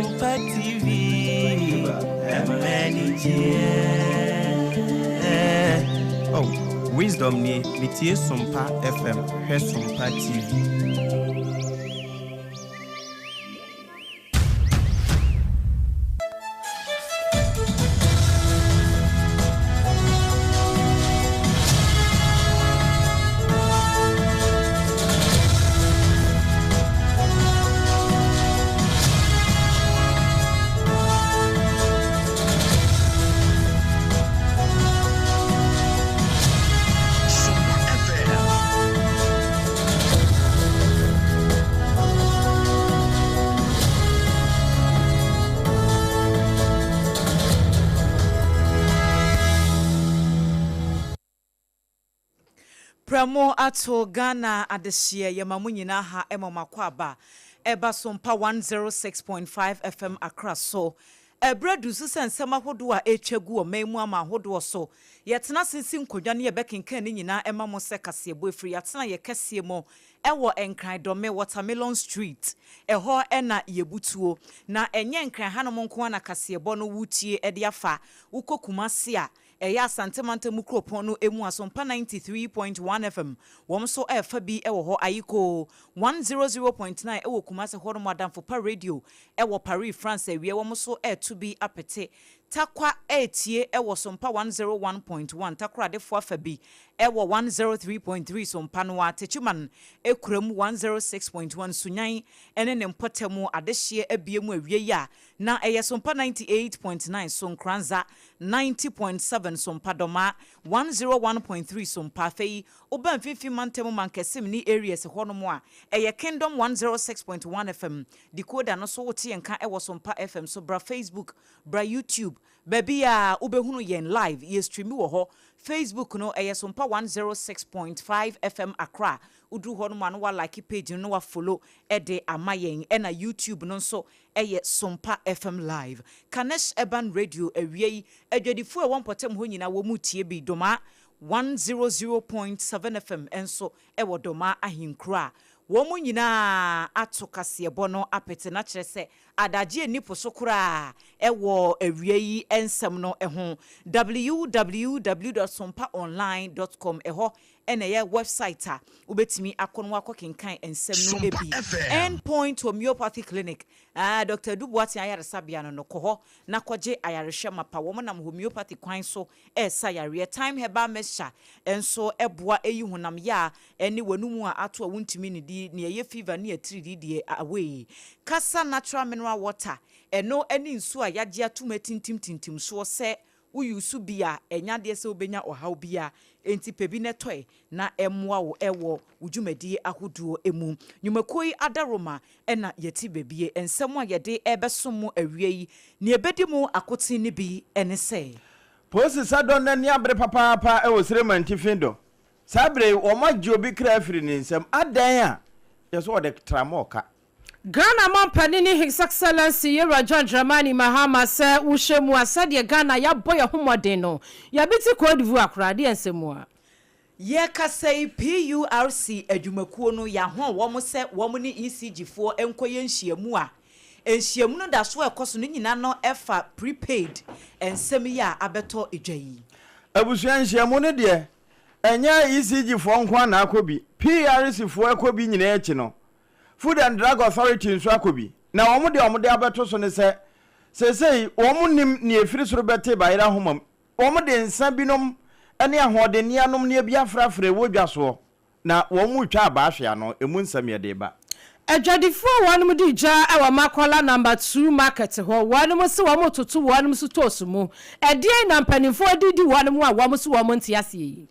Sompa TV ɛma anigyeɛ. Oh, Wisdom nie, metie Sompa FM, hwɛ Sompa TV. Sompa FM. Prɛmo ato Ghana adehyeɛ yɛma mo nyinaa ha ma mo akwaaba ɛba Sompa 106.5 FM Accra so. Ɛberɛ adu so sɛ nsɛm ahodoɔ a ɛretwa gu ɔman mu ama ahodoɔ so yɛtena ase nsi nkonnwa ne yɛbɛkenkan ne nyinaa ɛma mo sɛ kaseɛbɔ ɛfiri yɛatena yɛ kɛseɛ mu ɛwɔ Nkran Dɔme Watermelon Street ɛhɔ na yɛbutuo na ɛnyɛ Nkran hanom nko ara na kaseɛbɔ no wotie de afa wokɔ Kumasi a Ɛyɛ Asante mantam mu kuropɔn no mu Asompa 93.1 FM, wɔn nso refa bi wɔ hɔ, Ayikoo 100.9 wɔ Kumasi hɔnom, Adamfo Pa Radio wɔ Paris, France awia wɔn nso reto bi apete. Tarkwa retie wɔ Sompa 101.1, Takoradefoɔ afa bi wɔ 103.3 Sompa no ara, Techiman kura mu 106.1, Sunyani ne ne mpɔtam adehyeɛ abue mu awia yi a na ɛyɛ Sompa 98.9 so Nkoranza 90.7 Sompa Dɔmaa 101.3 Sompa Afei woba Mfimfini Mantam Mankɛsim ne areas hɔnom a, ɛyɛ Kingdom 106.1 FM. Decoder no so wote yɛn nka wɔ Sompa FM so. Bra Facebook, bra YouTube, baabi a wobɛhunu yɛn live, yɛ stream wɔ hɔ. Facebook no ɛyɛ Sompa 106.5 FM Accra. Woduru hɔnom a na wa like page no na wa follow de ama yɛn. Ɛna YouTube no nso Ɛyɛ Sompa FM Live, Kanesh Urban Radio awia yi, adwadifoɔ a ɛwɔ mpɔtam hɔ nyinaa wɔn retie bi, Domaa 100.7 FM nso wɔ Domaa ahenkuro a wɔn nyinaa ato kaseɛbɔ no apete na kyerɛ sɛ adagyeɛ nni po so koraa wɔ awia yi nsɛm no ho. Www dot sompaonline dot com ɛhɔ na ɛyɛ wɛbsaet a wobɛtumi akɔ na woakɔkenkan nsɛm no Sompa bi. FM. End Point Homeopathy Clinic, ah, Dɔkta Adu Boateng ayaresabea no no, kɔ hɔ na kɔgye ayarehwɛ mapa. Wɔnam homeopathy kwan so resa yareɛ. Thyme Herbal Mixture nso boa yi honam yaa ne w'anomu a ato a wontumi nnidi, nea ɛyɛ fever ne atiridii deɛ away. Kasa Natural Mineral Water, ɛno ne nsuo a yɛagye atom atintimtintim soɔ sɛ Wo use bi a, ɛnyɛ adeɛ sɛ wobɛnya ɔhaw biara, enti pɛ bi na tɔɛ na ɛmmoa wo wɔ wo dwumadie ahodoɔ mu. Nnwumakuo yi adaworoma na yɛte bebie. Nsɛm a yɛde rebɛsom mo awia yi, nea ɛbɛdi mu akoten no bi ne sɛ. Polisi sadɔm no ani abere papaapa wɔ Sreman atifi do. Saa bere yi, wɔagye obi kra afiri ne nsam. Adɛn a? Yɛ sɛ wɔde tramɔɔ ka. Ghana Mampanini His Excellency Yewura John Dramani Mahama sɛ wohyɛ mu a sɛdeɛ Ghana yɛabɔ yɛn ho mmɔden no yɛbete Cote d'Ivoire koraa deɛ nsɛm a. Yɛkasa yi PURC adwumakuo no yɛahɔn wɔn sɛ wɔn ne ECG foɔ nkɔyɛ nhyiamu a nhyiamu no da so ɛkɔ so no nyina no ɛfa prepaid nsɛm yi a abɛtɔ dwa yi. Abusua nhyiamu no deɛ ɛnyɛ ECG foɔ nko ara na akɔ bi, PURC foɔ ɛkɔ bi nyinaa akyi no Food and Drug Authority nso akɔ bi, na wɔn deɛ wɔde abɛto so ne sɛ, seesei wɔn nnim nea ɛfiri soro bɛte bayerɛ ahoma mu. Wɔde nsa binom ne ahoɔdenneɛ anomneɛ bi afrafra ɛwɔ dwa soɔ, na wɔretwa abaa hwe ano. Ɛmu nsɛm yɛde reba. Adwadifoɔ a wɔnom di dwa wɔ Makola Number Two Market hɔ, wɔnom se wɔn retoto wɔnom sotɔɔso mu. Ɛdeɛn na mpaninfoɔ de di wɔnom a wɔn se wɔn nte aseɛ yi?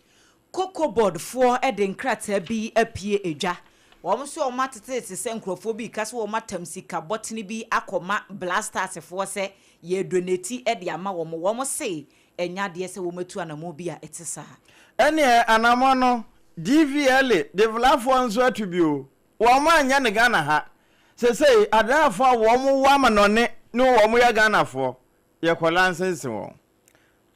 Cocoa Board foɔ de nkrataa bi apue dwa. Wɔn nso wɔn atetete sɛ nkorɔfoɔ bi reka sɛ wɔn atam sika bɔtene bi akɔma Blastars foɔ sɛ yɛ donate de ama wɔn. Wɔn se ɛnyɛ adeɛ sɛ wɔn atu anamɔn bi a ɛte saa. Ɛneɛ anamɔn no DVLA, Devlafoɔ nso atu bi o. Wɔn anyɛ no Ghana ha. Sesei Adraafoɔ a wɔn wɔ amanɔne ne wɔn yɛ Ghanafoɔ, yɛkɔ lansense wɔn.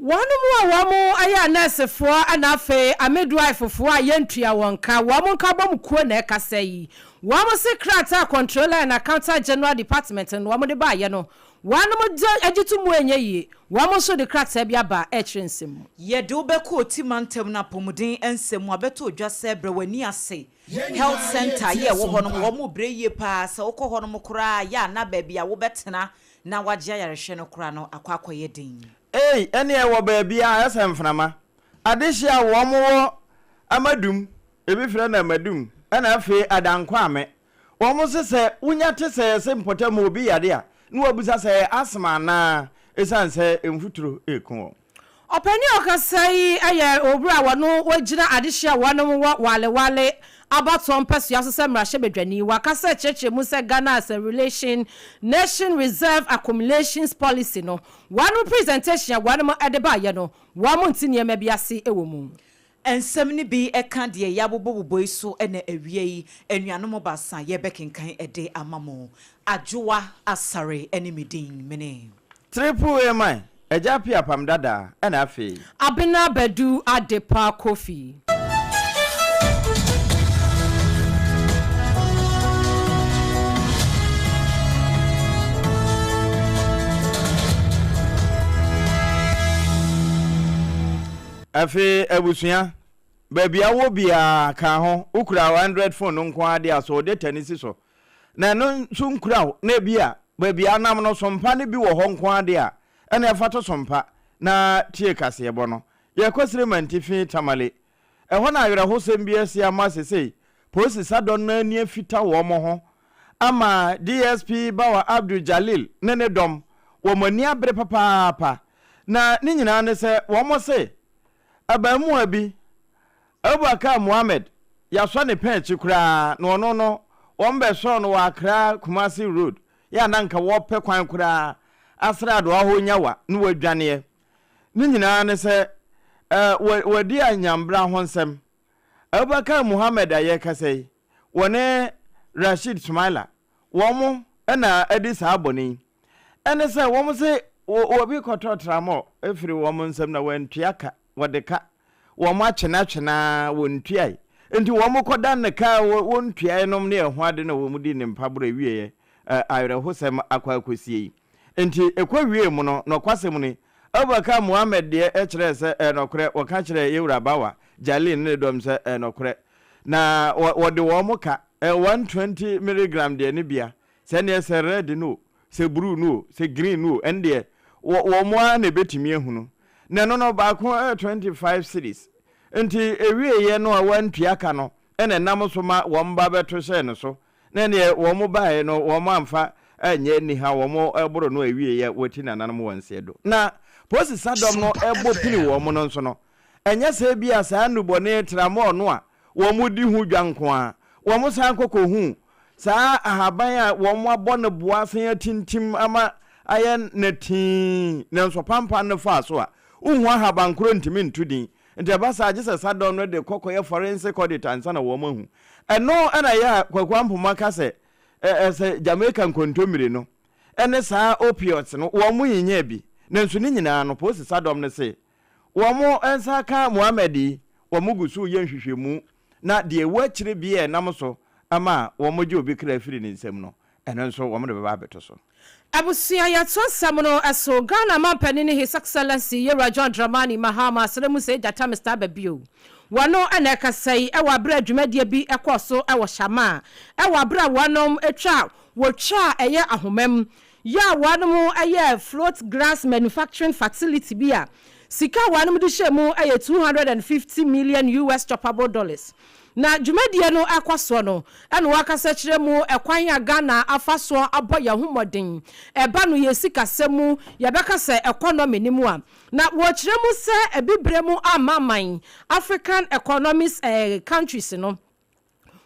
Wɔnom a wɔn yɛ anɛɛsefoɔ na afei amidwaefofoɔ a yɛntua wɔn ka, wɔn nkabom kuo na ɛkasa yi. Wɔn se krataa a Controller and Accountant General Department no wɔn de baeɛ no, wɔnom gye to mu ɛnyɛ yie. Wɔn nso de krataa bi aba a ɛrekyerɛ nsɛm mu. Yɛde wo bɛkɔ Oti mantam no apɔmuden nsɛm mu abɛtɔ dwa sɛ brɛ w'ani ase Health center yɛ ɛwɔ hɔ nom wɔn brɛ yie paa sɛ wokɔ hɔ nom koraa yɛ a na baabi a wobɛtena na wagye ayarehwɛ no koraa no akɔ akɔyɛ den. Ei ɛneɛ wɔ baabiaa ɛsɛ mframa. Adehye a wɔn wɔ Amadum, ebi frɛ no Amadum, ɛna afei Adankwame. Wɔn se sɛ wonya te sɛ yɛse mpɔtam obi yare a, na wɔabisa sɛ ɛyɛ asthma anaa, esiane sɛ mfuturo reku wɔn. Ɔpanin a ɔkasa yi yɛ owura a wɔno ɔgyina adehye a wɔnom wɔ Wale Wale abatoɔ mpɛsoa so sɛ mmarahyɛbadwani. Wakasa akyerɛkyerɛ mu sɛ Ghana as a Relation Nation Reserve Accumulations Policy no wɔnom presentation a wɔnom de baeɛ no wɔn nte nneɛma bi ase wɔ mu. Nsɛm no bi ka deɛ yɛabobɔbobɔ yi so na awia yi anuanom baasa yɛrebɛkenkan de ama mo. Adwoa Asare ne me din, mene. Triple A man, Agya Appiah Apam Dadaa, ɛna afei. Abena Badu Adepa Kofi. Afei abusua, baabi a wowɔ biara ka ho, wokura wo Android phone no nko ara de a, sɔ wo data no si so. Na ɛno nso nkura wo, na ebia baabi a wonam no sompa no bi wɔ hɔ nko ara de a, ɛnna fa to sompa na tie kaseɛbɔ no. Yɛkɔ Sirema Ntifi, Tamale. Ɛhɔ na awerɛhosɛm bi asi ama sesei polisi sadɔn no ani afita wɔn ho ama DSP Bawa Abdul Jalil ne ne dɔm wɔn ani abere papaapa. Na ne nyinaa ne sɛ wɔn se abaamuwa bi, Abubakar Mohammed, yɛasɔ ne pɛn akyi koraa na ɔno no wɔn bɛsɔɔ no wɔ Accra Kumasi Road yɛ a na nka wɔpɛ kwan koraa asra adoa hɔ nyawa na wɔadwaneɛ. Ne nyinaa ne sɛ wɔadi anyambra ho nsɛm. Abubakar Mohammed a yɛrekasa yi, wɔne Rasheed Sumaila, wɔn na adi saa bɔne yi. Ɛne sɛ wɔn se obi kɔtɔ tramɔl firi wɔn nsam na wɔantua ka, wɔde ka. Wɔn atwenatwena ara wɔntuae. Nti wɔn kɔdan ne ka a wɔntuae nom ne ɛho ade na wɔn di ne mpaborɔ awieɛ awerɛhosɛm akɔ akɔsie yi. Enti ɛkɔwiee mu no, nɔkwasɛm ni, Abubakar Muhammad deɛ kyerɛɛ sɛ ɛyɛ nɔkorɛ, wɔka kyerɛɛ Yewura Bawa, Jalil ne ne dɔm sɛ ɛyɛ nɔkorɛ, na wɔde wɔn ka, ɛyɛ 120 milligram deɛ no bia, sɛ ɛneɛ sɛ red no o, sɛ bruu no o, sɛ green no o, ɛndeɛ wɔn ara na ɛbɛtumi ahunu. Na ɛno no baako yɛ 25 cedis. Enti ɛwieeɛ no a wɔantua ka no, ɛna ɛnam so ma wɔn ba bɛto hyɛɛ no so, Na ɛneɛ wɔn baeɛ no wɔn amfa anyɛ aniha wɔn boro no awieɛ wɔti nananom wɔn nseɛ do. Na polisi sadɔm no bɔ pini wɔn no nso no, ɛnyɛ sɛ ebia saa nnubɔne tramɔɔ no a wɔn di ho dwa nko ara, wɔn san kɔ kɔhuu saa ahaban a wɔn abɔ no boa asan atintim ama ayɛ nɛtee nanso pampan no faa so a wohu ahaban korɔ ntumi nto din. Nti ɛba saa a, gye sɛ sadɔm no de kɔ kɔyɛ forensic audit ansa na wɔn ahu. Ɛno na ɛyɛ a Kwaku Ampoma ka sɛ, ɛ, sɛ Jamaica nkontommire no ne saa opioids no, wɔn nyinyɛɛ bi. Nanso ne nyinaa no, polisi sadɔm no se wɔn nsa aka Mohammed yi, wɔn gu so reyɛ nhwehwɛmu na deɛ ɛwɔ akyire biara a ɛnam so ma wɔgye obi kra firi ne nsam no, ɛno nso wɔde bɛba abɛto so. Abusua yɛto asɛm no so Ghana manpanin His Excellency Yewura John Dramani Mahama asrɛ mu sɛ gyata Mister aba bio. Wɔno na ɛkasa yi wɔ aberɛ a dwumadie bi kɔɔ so wɔ Shama wɔ aberɛ a wɔnom twa wɔtwaa ɛyɛ ahoma mu yɛ a wɔnom yɛɛ float glass manufacturing facility bi a sika a wɔnom de hyɛɛ mu yɛ 250 million US choppable dollars. Na dwumadie no ɛkɔ soɔ no ɛna wakasa kyerɛ mu ɛkwan a Ghana afa soɔ abɔ yɛn ho mmɔden ɛba no yɛn sikasɛm mu yɛbɛka sɛ economy no mu a na wɔkyerɛ mu sɛ abibire mu amanaman African economics countries no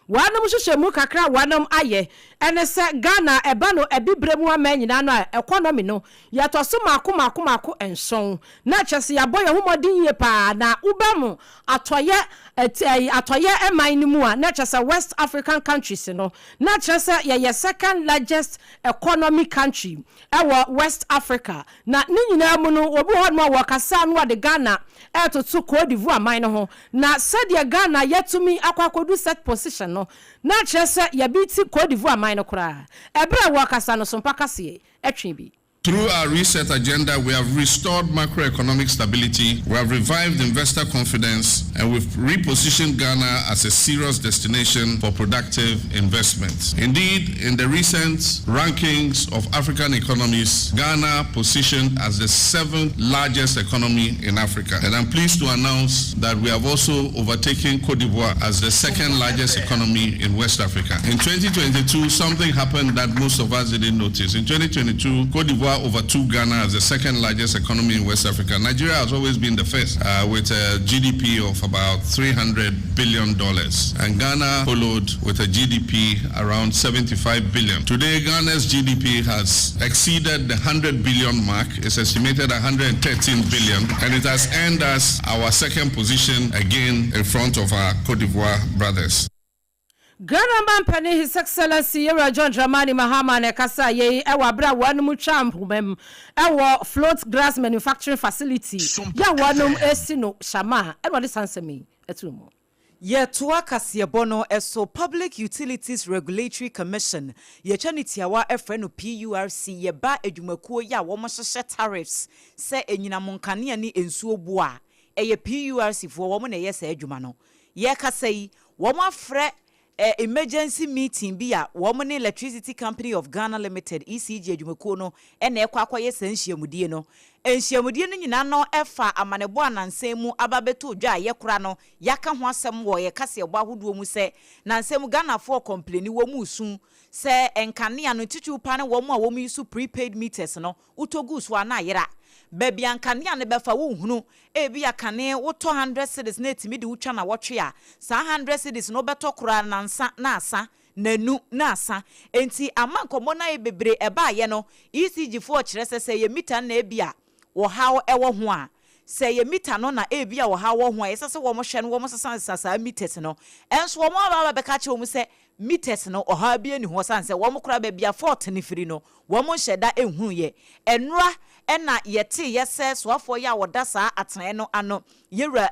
wɔnom nhyehyɛmu kakra a wɔnom ayɛ. ne sɛ Ghana ɛba no Abibire mu aman nyinaa no a economy no yɛtɔ so mmaako mmaako mmaako nson. Na kyerɛ sɛ yɛabɔ yɛn ho mmɔden yie pa ara. Na woba mu atɔeɛ ɛyi atɔeɛ man no mu a na kyerɛ sɛ West African countries no na kyerɛ sɛ yɛyɛ second largest economy country ɛwɔ West Africa. Na ne nyinaa mu no obi wɔ hɔnom a wɔkasa na wɔde Ghana ɛretoto Cote d'Ivoire man no ho. Na sɛdeɛ Ghana yɛatumi akɔ akɔdu set position no na kyerɛ sɛ yɛbeati Cote d'Ivoire man no koraa. Ɛberɛ a wɔrekasa no Sompa kaseɛ twe bi. Through our reset agenda, we have restored macroeconomic stability, we have revived investor confidence, and we've repositioned Ghana as a serious destination for productive investment. Indeed, in the recent rankings of African economies, Ghana positioned as the seventh largest economy in Africa. And I'm pleased to announce that we have also overtaken Cote d'Ivoire as the second largest economy in West Africa. In 2022, something happened that most of us didn't notice. In 2022, Cote d'Ivoire overtook Ghana as the second largest economy in West Africa. Nigeria has always been the first uh, with a GDP of about $300 billion. And Ghana followed with a GDP around 75 billion. Today, Ghana's GDP has exceeded the 100 billion mark. It's estimated 113 billion. And it has earned us our second position again in front of our Cote d'Ivoire brothers. Ghana Manpanin His Excellency Yewura John Dramani Mahama na ɛkasaa yei wɔ aberɛ a wɔnom twaa mpoma mu wɔ Float Glass Manufacturing Facility yi a wɔnom resi no Shama ɛna ɔde saa nsɛm yi too mu. Yɛtoa kaseɛbɔ no so, Public Utilities Regulatory Commission, yɛtwa no tiawa frɛ no PURC, yɛba adwumakuo yi a wɔhyehyɛ tariffs sɛ anyinam nkanea ne nsuo boɔ a, ɛyɛ PURC foɔ wɔn na ɛyɛ saa adwuma no. Yɛrekasa yi, wɔafrɛ emergency meeting bi a wɔn ne Electricity Company of Ghana Limited, ECG, adwumakuo no na ɛrekɔ akɔyɛ saa nhyiamudie no. Nhyiamudie no nyinaa no fa amanebɔ a nansa yi mu aba abɛtɔ dwa a yɛkora no yɛaka ho asɛm wɔ yɛn kaseɛbɔ ahodoɔ mu sɛ nansa yi mu Ghanafoɔ rekɔmpleni, wɔn resu sɛ nkanea no, titiriw paa ne wɔn a wɔn use prepaid meters no, wotɔ gu so a na ayera. Baabi a nkanea no bɛfa wonhunu. Ebia kane wotɔ hundred cedis na etumi de wo twa nawɔtwe a, saa hundred cedis no wobɛtɔ koraa nansa na asa, nanu na asa. Enti ama nkɔmmɔ no ayɛ bebree. Ɛbaeɛ no, ECG foɔ kyerɛ sɛ sɛ ɛyɛ mita no na ebia ɔhaw wɔ ho a, sɛ ɛyɛ mita no na ebia ɔhaw wɔ ho a, ɛsɛ sɛ wɔhwɛ na wɔsesa saa meters no. Nso wɔn aba abɛka akyerɛ wɔn sɛ meters no ɔhaw biara nni ho ɛsiane sɛ wɔn koraa baabi a fault no firi no wɔn nhyɛ da nhunuiɛ. Ɛnora na yɛteeɛ sɛ soafoɔ yi a wɔda saa atenaeɛ no ano, Yɛwura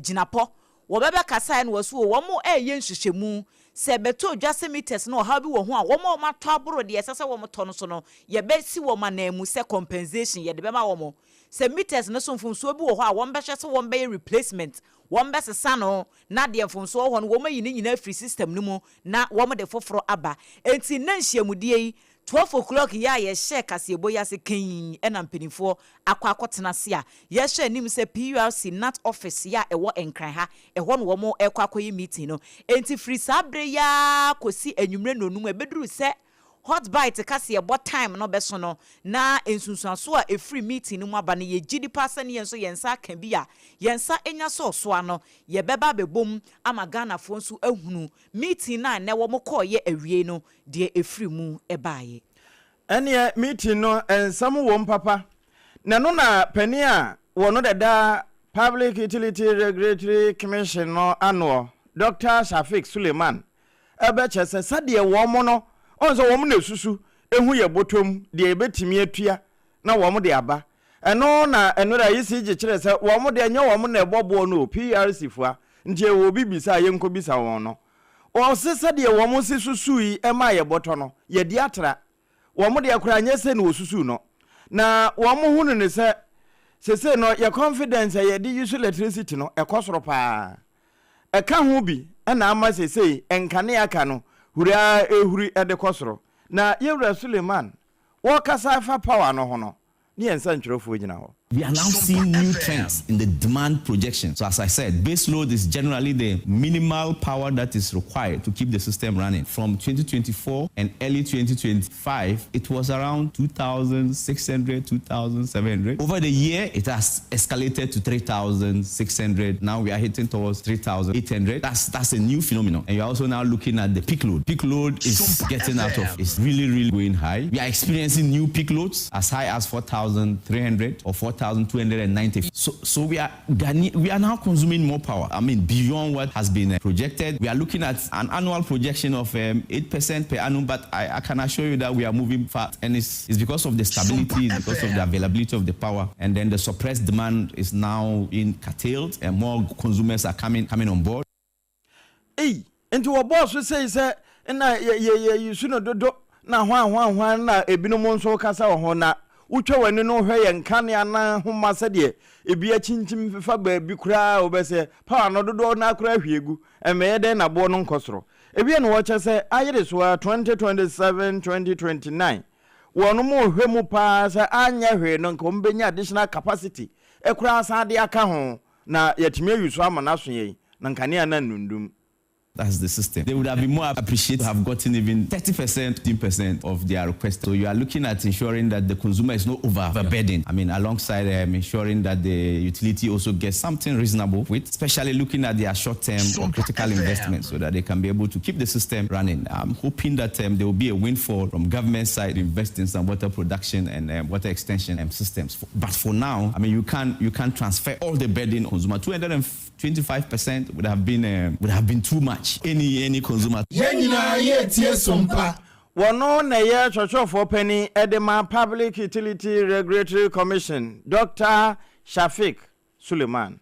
Gyinapɔ, wɔbɛbɛkasaeɛ na wɔse o wɔn reyɛ nhwehwɛmu sɛ ɛbɛtɔ dwa sɛ meters no ɔhaw bi wɔ ho a wɔn a wɔatɔ aboro deɛ ɛsɛ sɛ wɔtɔ no so no yɛbɛsi wɔn ananmu sɛ compensation yɛde bɛma wɔn. Sɛ meters no so mfomsoɔ bi wɔ hɔ a wɔbɛhwɛ sɛ wɔbɛyɛ replacement, wɔbɛsesa no na deɛ mfomsoɔ wɔ hɔ no wɔayi ne nyinaa afiri system no mu na wɔde foforɔ aba. Enti nnɛ nhyiamudie yi, 12 o'clock yi a yɛhyɛɛ kaseɛbɔ yi ase kann na mpanimfoɔ akɔ akɔtena ase a yɛhwɛ anim sɛ PURC nat office yi a ɛwɔ Nkran ha, ɛhɔ na wɔrekɔ akɔyɛ meeting no. Enti firi saa berɛ yi ara kɔsi anwummerɛ nnɔnum ɛbɛduru sɛ Hot Bite kaseɛbɔ time no bɛso no, na nsunsuansoɔ a ɛfiri meeting no mu aba no, yɛgye di paa sɛ ne yɛn nso yɛn nsa aka bi a yɛn nsa anya sɛ ɔsoa no, yɛbɛba abɛbom ama Ghanafoɔ nso ahunu meeting no a nnɛ wɔkɔeɛ awiei no, deɛ ɛfiri mu baeɛ. Ɛneɛ meeting no nsɛm wom papa, na ɛno na panin a wɔno deda Public Utility Regulatory Commission no anoɔ, Doctor Shafiq Suleiman ɛbɛkyɛ sɛ sɛdeɛ wɔn no, ɔhu sɛ wɔn na ɛsusu hu yɛ bɔtɔm deɛ yɛbɛtumi atua na wɔn de aba. Ɛno na ɛnora ECG kyerɛ sɛ wɔn deɛ ɛnyɛ wɔn na ɛbɔ boɔ no o, PRC foa, nti ɛwɔ obi bisa a yɛnkɔ bisa wɔn no. Ɔse sɛdeɛ wɔn se susui maa yɛ bɔtɔ no, yɛadi atra. Wɔn deɛ koraa nyɛ sei na wɔsusuu no. Na wɔn hunu no sɛ sesei no yɛ confidence a yɛde use electricity no ɛkɔ soro paa. Ɛka ho bi na ama seesei nkanea ka no huri ara rehuri de kɔ soro. Na Yɛwura Suleiman wɔrekasa fa power no ho no, ne yɛn nsɛntwerɛfoɔ gyina hɔ. We are now seeing new trends in the demand projection. So as I said, base load is generally the minimal power that is required to keep the system running. From 2024 and early 2025, it was around 2,600, 2,700. Over the year, it has escalated to 3,600. Now we are hitting towards 3,800. That's, that's a new phenomenon. And you're also now looking at the peak load. Peak load is getting out of, it's really, really going high. We are experiencing new peak loads as high as 4,300 or 4,290. So, so we are we are now consuming more power. I mean, beyond what has been projected. We are looking at an annual projection of 8% per annum, but I can assure you that we are moving fast. And it's because of the stability, it's because of the availability of the power. And then the suppressed demand is now being curtailed and more consumers are coming on board. Ei, nti wɔbɔɔ so sei sɛ na yɛyi su no dodo na hwan hwan hwan na ebinom nso kasa wɔ ho na wotwa w'ani no hwɛ yɛn nkanea na homa sɛdeɛ ebi akyinkyim fefa baabi koraa wobɛsɛ power no dodoɔ no akora ahwie gu ɛmɛyɛ dɛn na boɔ no nkɔ soro ebi na wɔkyɛ sɛ ayere so a 2027 2029 wɔn mo hwɛ mu paa sɛ anyɛ hwee no nka wɔn bɛnya additional capacity ɛkoraa san de aka ho na yɛtumi ayi so ama n'aso yɛn na nkanea na nnundum. That's the system. They would have been more appreciated to have gotten even 30%, 15% of their request. So you are looking at ensuring that the consumer is not overburdened. I mean, alongside ensuring that the utility also gets something reasonable with, especially looking at their short-term or critical investments so that they can be able to keep the system running. I'm hoping that there will be a windfall from government side invest in some water production and water extension systems. But for now, I mean, you can't transfer all the burden on consumer. 225% would have been too much. Any consumer. Yɛn nyinaa yɛtie Sompa. Wɔno na ɛyɛ twɛtwɛfoɔ panin de ma Public Utility Regulatory Commission, Dr Shafik Suleiman.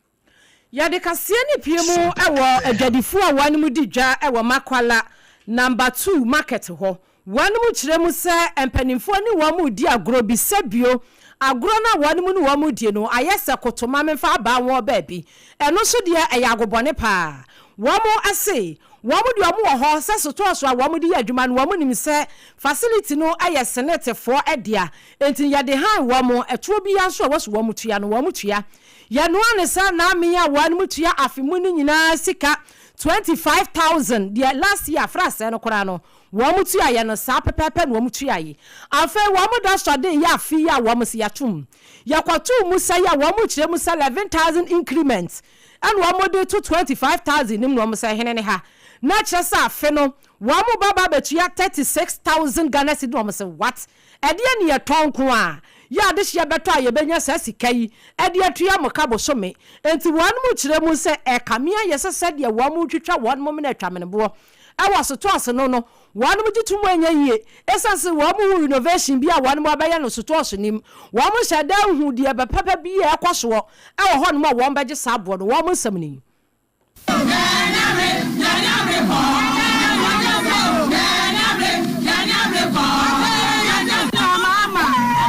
Yɛde kaseɛ ne pie mu wɔ adwadifoɔ a wɔn di dwa wɔ Makwala Number 2 Market hɔ. Wɔn mu kyerɛ mu sɛ mpanimfoɔ ne wɔn mu di agorɔ bi sɛbio agorɔ no a wɔn mu ne wɔn mu die no ayɛ sɛ kotoma memfa abaa wɔn baabi. Ɛno nso deɛ, ɛyɛ agobɔne paa. Wɔn mo ase wɔn mo deɛ, wɔn wɔ hɔ sɛ sotɔɔso a wɔn de yɛ adwuma no, wɔn nim sɛ facility no yɛ SSNITfoɔ dea, nti yɛde han wɔn mo ɛtoɔ bi nso a wɔso wɔn tua no, wɔn tua. Yɛnoa ne sɛ naame a wɔn mu tua afe mu no nyinaa sika 25,000 deɛ, last year afra no koraa no wɔn mu tua yɛ no saa pɛpɛɛpɛ na wɔn tua yi. Afei wɔn mu da sɔde yɛ afe yi a wɔn si yɛatum yɛkɔto mu sɛ yɛ a wɔn mu kyerɛ mu sɛ 11,000 increment ɛna wɔn de to 25,000 nim na wɔn sɛ hene ne ha na kyerɛ sɛ afe no wɔn mu ba ba abɛtua 36,000 Ghana cedi. Wɔn sɛ what? Ɛdeɛ ne yɛ tɔn ko a yɛ adehyeɛ bɛtɔ a yɛbɛnya saa sika yi ɛde atua mo ka bosome? Nti wɔn mu kyerɛ mu sɛ ɛkamea yɛ sɛ sɛdeɛ wɔn mu twitwa wɔn mu mena atwa meneboɔ ɛwɔ sotɔɔse no, wɔn mu gye to mu anya yie, ɛsiane sɛ wɔn mu hu renovation bi a wɔn mu abɛyɛ no sotɔɔse nim, wɔn mu hyɛ dan hu deɛ bɛpɛpɛ bi a ɛkɔ soɔ ɛwɔ hɔ nom a wɔn bɛgye saa aboɔ no. Wɔn mu nsɛm ni.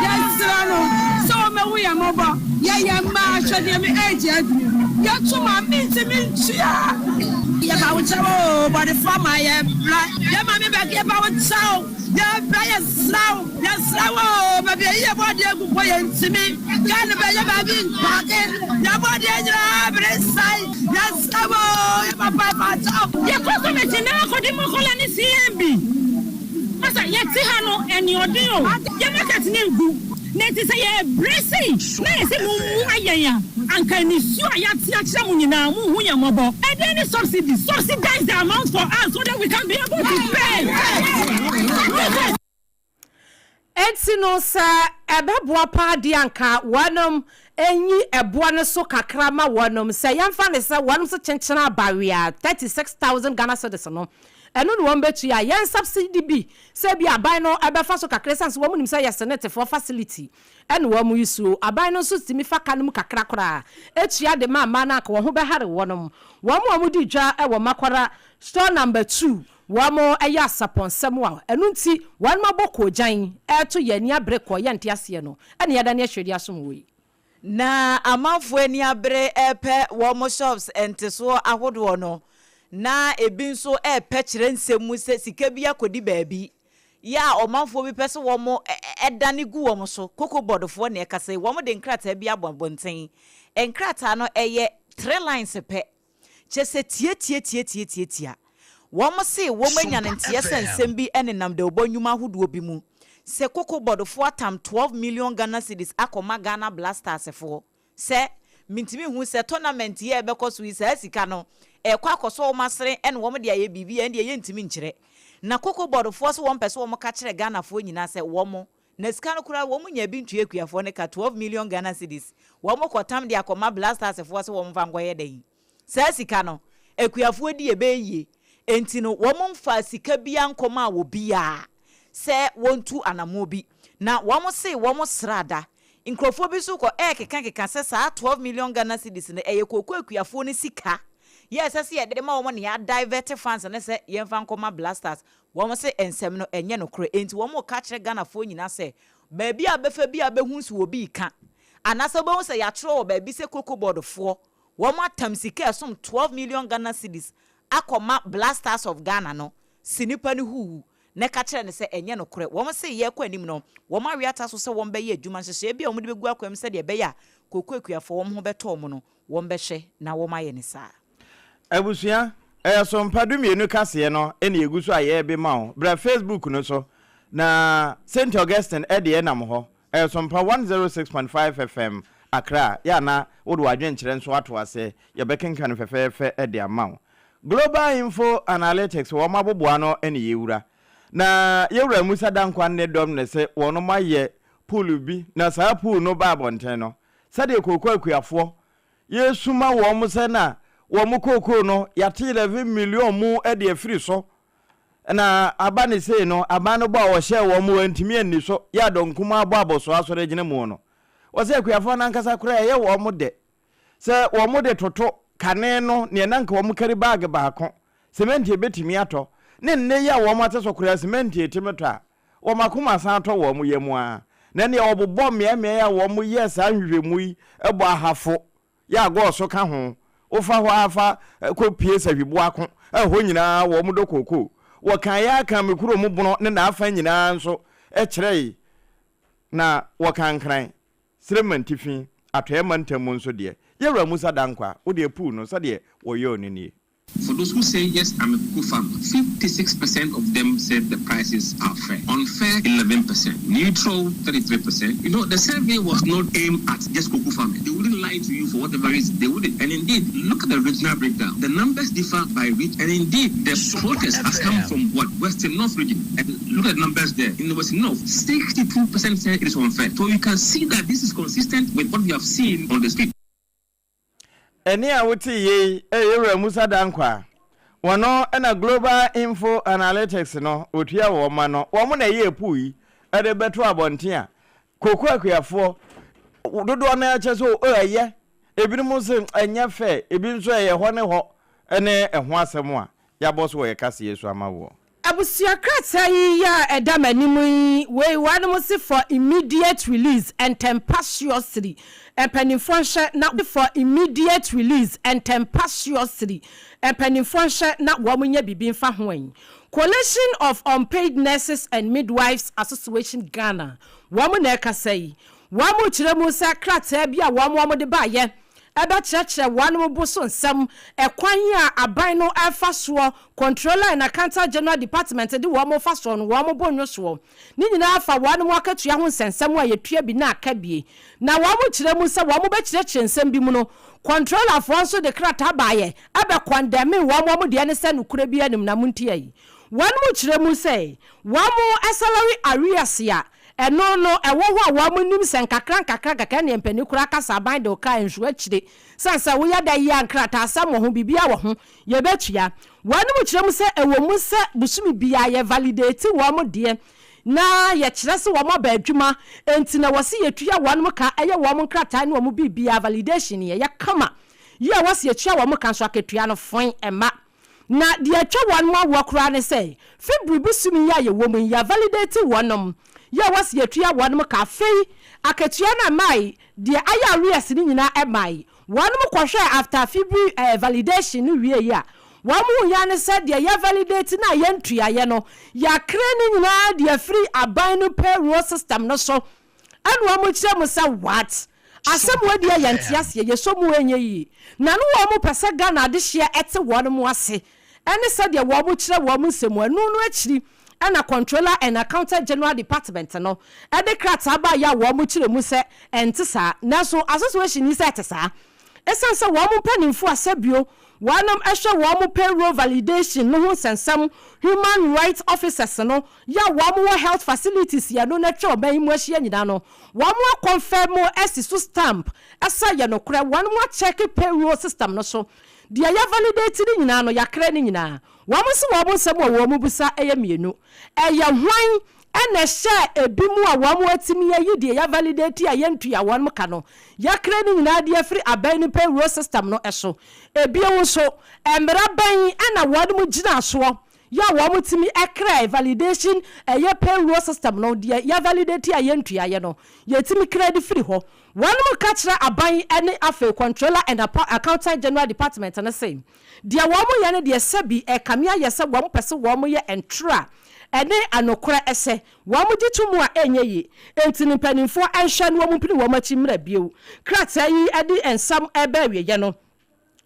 Yɛsrɛ no sɛ wɔmɛwo yɛ mmɔbɔ. Yɛyɛ mmaa, ahwɛdeɛ me agye aduru yɛto ma mentimi ntua. Yɛba wo kyɛw o, bɔdefoɔ ma yɛbrɛ yɛma me bɛka. Yɛba wo kyɛw, yɛbrɛ, yɛsrɛ wo, yɛsrɛ wo o. Baabi ayi yɛbɔ adeɛ agu pɔ, yɛntimi kaa no bɛyɛ baabi mpaake yɛbɔ adeɛ nyinaa bere sae. Yɛsrɛ wo o, yɛpapa ma kyɛw. Yɛkɔ so mɛkyi na akɔde mɔkɔla ne CMB masa yɛte ha no ɛneɔden o, yɛ market ne ngu na nti sɛ yɛbrɛ sei na yɛsɛ mo mu ayɛn a, anka nisuo a yɛate akyerɛ mo nyinaa, monhu yɛn mmɔbɔ. Ɛdeɛ ne subsidy, subsidize the amount for us so that we can be able to pay. Eti no sɛ ɛbɛboa paa deɛ, anka wɔnom enyi ɛboɔ no so kakra ma wɔnom sɛ yɛmfa ne sɛ wɔnom so kyenkyene abawea 36,000 Ghana cedis no, ɛno na wɔn bɛtua. Yɛn subsidy bi sɛ bi aban no ɛbɛfa so kakra, ɛsiane sɛ wɔn nim sɛ yɛ SSNITfoɔ facility ɛna wɔn yi so, aban no nso tumi fa ka no mu kakra koraa etua de ma mmaa no anka wɔn ho bɛhare wɔnom. Wɔn a wɔn di dwa ɛwɔ Makwara Store Number 2, wɔn ɛyɛ asapɔnsɛm a ɛno nti wɔn abɔ koogyan ɛɛto yɛn ani abere kɔ yɛn nte aseɛ no, ɛna yɛda ne ahwɛ de asom wɔ yi. Na amanfoɔ ani abere ɛpɛ wɔn shops ntesoɔ ahodoɔ no, na ebi nso ɛpɛ kyerɛ nsɛm mu sɛ sika bi akɔdi baabi. yɛ a ɔmanfoɔ bi pɛ sɛ wɔn dane gu wɔn so, Cocoa Board foɔ na ɛkasa yi, wɔn de nkrataa bi abɔ abɔnten. Nkrataa no ɛyɛ tere lines pɛ, kyerɛ sɛ tiatiatiatiatiatia. Wɔn se wɔn anya no nteɛ sɛ nsɛm bi nenam dawubɔ nnwuma ahodoɔ bi mu sɛ Cocoa Board foɔ atam 12 million Ghana cedis akɔma Ghana Blasters foɔ. Sɛ mintumi nhu sɛ tournament yi a ɛbɛkɔ so yi saa sika no ɛrekɔ akɔsɔ wɔn asene ɛna wɔn de ayɛ biribi a ɛndeɛ yɛntumi nkyerɛ. Na Cocoa Board foɔ se wɔn pɛ sɛ wɔn ka kyerɛ Ghanafoɔ nyinaa sɛ wɔn na sika no koraa wɔn nyaa bi ntua akuafoɔ no ka 12 million Ghana cedis wɔn kɔ tam de akɔma Blasters foɔ sɛ wɔn mfa nkɔyɛ dɛn? Saa sika no akuafoɔ di ɛbɛyɛ yie enti no wɔn mfaa sika biara nkɔmaa obiara sɛ wɔntu anamoɔ bi na wɔn se wɔn srada Nkurɔfoɔ bi nso kɔ ɛrekekakeka sɛ saa 12 million Ghana cedis no ɛyɛ kooko akuafoɔ no sika yɛ ɛsɛ sɛ yɛde ma wɔn na yɛ adivert funds no sɛ yɛmfa nkɔma Blasters. Wɔn se nsɛm no ɛnyɛ nokorɛ enti wɔn reka akyerɛ Ghanafoɔ nyinaa sɛ baabi a wobɛfa biara wobɛhu sɛ obi reka anaasɛ wobɛhu sɛ yɛatwerɛ wɔ baabi sɛ Cocoa Board foɔ wɔn atam sika a ɛsom 12 million Ghana cedis akɔma Blasters of Ghana no se nipa no huuhu na ka kyerɛ no sɛ ɛnyɛ nokorɛ. Wɔn se yɛrekɔ anim no, wɔn awe ata so sɛ wɔbɛyɛ adwuma nhyehyɛeɛ bi a wɔde bɛgu akwan mu sɛdeɛ ɛbɛyɛ a kooko akuafoɔ wɔn ho bɛtɔ wɔn no, wɔbɛhwɛ na wɔayɛ no saa. Abusua, ɛyɛ Sompa dumienu kaseɛ no na yɛgu so a yɛrebema wo. Bra Facebook no so na Saint Augustine deɛ nam hɔ. Ɛyɛ Sompa 106.5 FM, Accra. Yɛ a na wode w'adwenkyerɛ nso ato ase. Yɛbɛkenkan no fɛfɛɛfɛ de ama wo. Global Info Analytics wɔn aboboano ne yɛwura. Na yɛwura Musa Dankwa ne dɔm no se wɔnom ayɛ pool bi na saa pool no ba abɔnten no sɛdeɛ kooko akuafoɔ yɛsuma wɔn sɛ na wɔn kookoo no yɛate 11 million mu de afiri so na aba ne sei no aban no bɔ a wɔhyɛɛ wɔn wɔantumi anni so yɛ adɔnkumaa bɔ abɔsoɔ asɔre agyina mu no wɔsɛ akuafoɔ no ankasa koraa ɛyɛ wɔn dɛ Sɛ wɔde toto kane no nea na anka wɔkari baage baako semɛnti a ebetumi atɔ ne nnɛ yi a wɔate so koraa semɛnti a etumi tɔ a, wɔn akoma san tɔ wɔn yam ara. Na nea wɔbobɔ mmeaemmeae a wɔyɛɛ saa nhwehwɛmu yi bɔ ahafo yɛ agɔɔso ka ho. Wofa hɔ ara fa kɔpue Sahwiboako a ɛhɔ nyinaa wɔdɔ kookoo. Wɔkaeɛ ara kaa me kurom Bono ne n'afa nyinaa nso kyerɛe na wɔka Nkran. Serem Mantifi, Atɔeɛ Mantam mu nso deɛ, Yɛwura Musa Dankwa, wo deɛ puu no sɛdeɛ wɔyɔɔ no nie. For those who say yes I'm a cocoa farmer, 56% of them said the prices are fair, unfair 11%, neutral 33%. You know, the survey was not aimed at just cocoa farmers. They wouldn't lie to you for whatever reason. They wouldn't. And indeed, look at the regional breakdown. The numbers differ by region. And indeed, the protest has come from what? Western North region. And look at the numbers there. In the Western North, 62% said it is unfair. So you can see that this is consistent with what we have seen on the street. Ɛnne a wote yei yɛ Yɛwura Musa Dankwa. Wɔno na Global Info Analytics no wɔtua wɔn ma no. Wɔn na ɛyɛɛ pool yi de bɛto abɔnten a kooko akuafoɔ dodoɔ no ara kyerɛ sɛ o ɛyɛ, ebinom se ɛnyɛ fɛ, ebi nso ɛyɛ hɔ ne hɔ ne ɛho asɛm a yɛabɔ so wɔ yɛn kaseɛ so ama woɔ. Abusua krataa yi a ɛda m'anim yi, wei wɔnom se for immediate release, ntɛmpa seriously, mpaninfoɔ nhwɛ na for immediate release, ntɛmpa seriously, mpaninfoɔ nhwɛ na wɔn nyɛ biribi mfa ho ɛn. Coalition of Unpaid Nurses and Midwives Association Ghana, wɔn na ɛkasa yi. Wɔn rekyerɛ mu sɛ krataa bi a wɔn wɔn de baeɛ ɛbɛkyerɛkyerɛ wɔn bo so nsɛm, ɛkwan a aban no ɛrefa soɔ, Controller and Accountant General Department de wɔn fa soɔ no wɔn bo nnwo soɔ. Ne nyinaa fa wɔn akatua ho nsɛnsɛm a yɛtua bi na aka bie. Na wɔn kyerɛ mu sɛ wɔn bɛkyerɛkyerɛ nsɛm bi mu no, Controller foɔ nso de krataa baeɛ ɛbɛ kɔndɛmee wɔn wɔn deɛ ne sɛ nokorɛ biara nnim na montie yi. Wɔn kyerɛ mu sɛ wɔn salary arrears a Ɛno no, ɛwɔ hɔ a wɔn nim sɛ nkakra nkakra nkakra ɛneɛ mpanin koraa kasa aban de wo kaa nsuo akyire sane sɛ woyɛ dɛ yɛ a nkrataa asɛm wɔ ho biribiara wɔ ho yɛbɛtua. Wɔn kyerɛ mu sɛ ɛwɔ mu sɛ bosome biara yɛ validate wɔn deɛ na yɛkyerɛ sɛ wɔn aba adwuma nti na wɔse yɛtua wɔn ka ɛyɛ wɔn nkrataa ne wɔn biribiara validation yɛyɛ kama yie a wɔse yɛtua wɔn ka nso akatua no foe ɛmma. Na deɛ atwa wɔnom awoɔ koraa ne sɛ, February bosome yi a yɛwɔ mu yi, yɛavalidate wɔnom, yɛ a wɔse yɛtua wɔnom ka, afei akatua no ɛmaae, deɛ ayɛ arrears no nyinaa ɛmaae. Wɔnom kɔhwɛɛ after February eh, validation no wieeɛ a, Wɔn hu ya ne sɛ deɛ yɛ validate no a yɛntuaeɛ no, yɛakre ne nyinaa de afiri aban no payroll system no so. Ɛna wɔn kyerɛ mu sɛ what? Asɛm wei deɛ yɛnte aseɛ, yɛsɔ mu ɛnyɛ yie. Na ne wɔn pɛ sɛ Ghana adehyeɛ ɛte wɔn mo ase ɛne sɛdeɛ wɔn kyerɛ wɔn nsɛm mu. Ɛno no akyiri ɛna Controller and Accountant General Department no ɛde krataa baeɛ a wɔn kyerɛ mu sɛ ɛnte saa. Nanso association yi sɛ ɛte saa. Ɛsiane sɛ wɔn mpanimfoɔ a sɛbio wɔnom hwɛ wɔn payroll validation no ho nsɛnsɛm, human rights officers no, yɛ a wɔn wɔ health facilities yɛ no na atwa ɔman yi mu ahyia nyinaa no, wɔn akɔnfɛm asi so stamp sɛ ɛyɛ nokorɛ, wɔn akyɛke payroll system no so, deɛ yɛ validate no nyinaa no, yɛakra ne nyinaa. Wɔn se wɔn nsɛm a wɔn bisa yɛ mmienu, ɛyɛ hwan na ɛhyɛɛ ebinom a wɔn atumi ayi deɛ yɛ validate a yɛntua wɔn ka no, yɛakra ne nyinaa de afiri aban no payroll system no so? Ebio nso, mmara bɛn na wɔn gyinaa soɔ yɛ a wɔn tumi kraa validation ɛyɛ payroll system no, deɛ yɛ validate a yɛntua yɛ no, yɛtumi kra de firi hɔ? Wɔn ka kyerɛ aban ne afei Controller and Accountant General Department no se, Deɛ wɔn yɛ no deɛ sɛbi ɛkame ayɛ sɛ wɔn pɛ sɛ wɔn yɛ ntorɔ a ɛne anokorɛ ɛsɛ. Wɔn gye to mu a ɛnyɛ yie. Enti no mpaninfoɔ nhwɛ na wɔn mpini wɔn akyi mmra bio. Krataa yi de nsɛm reba awieɛ no,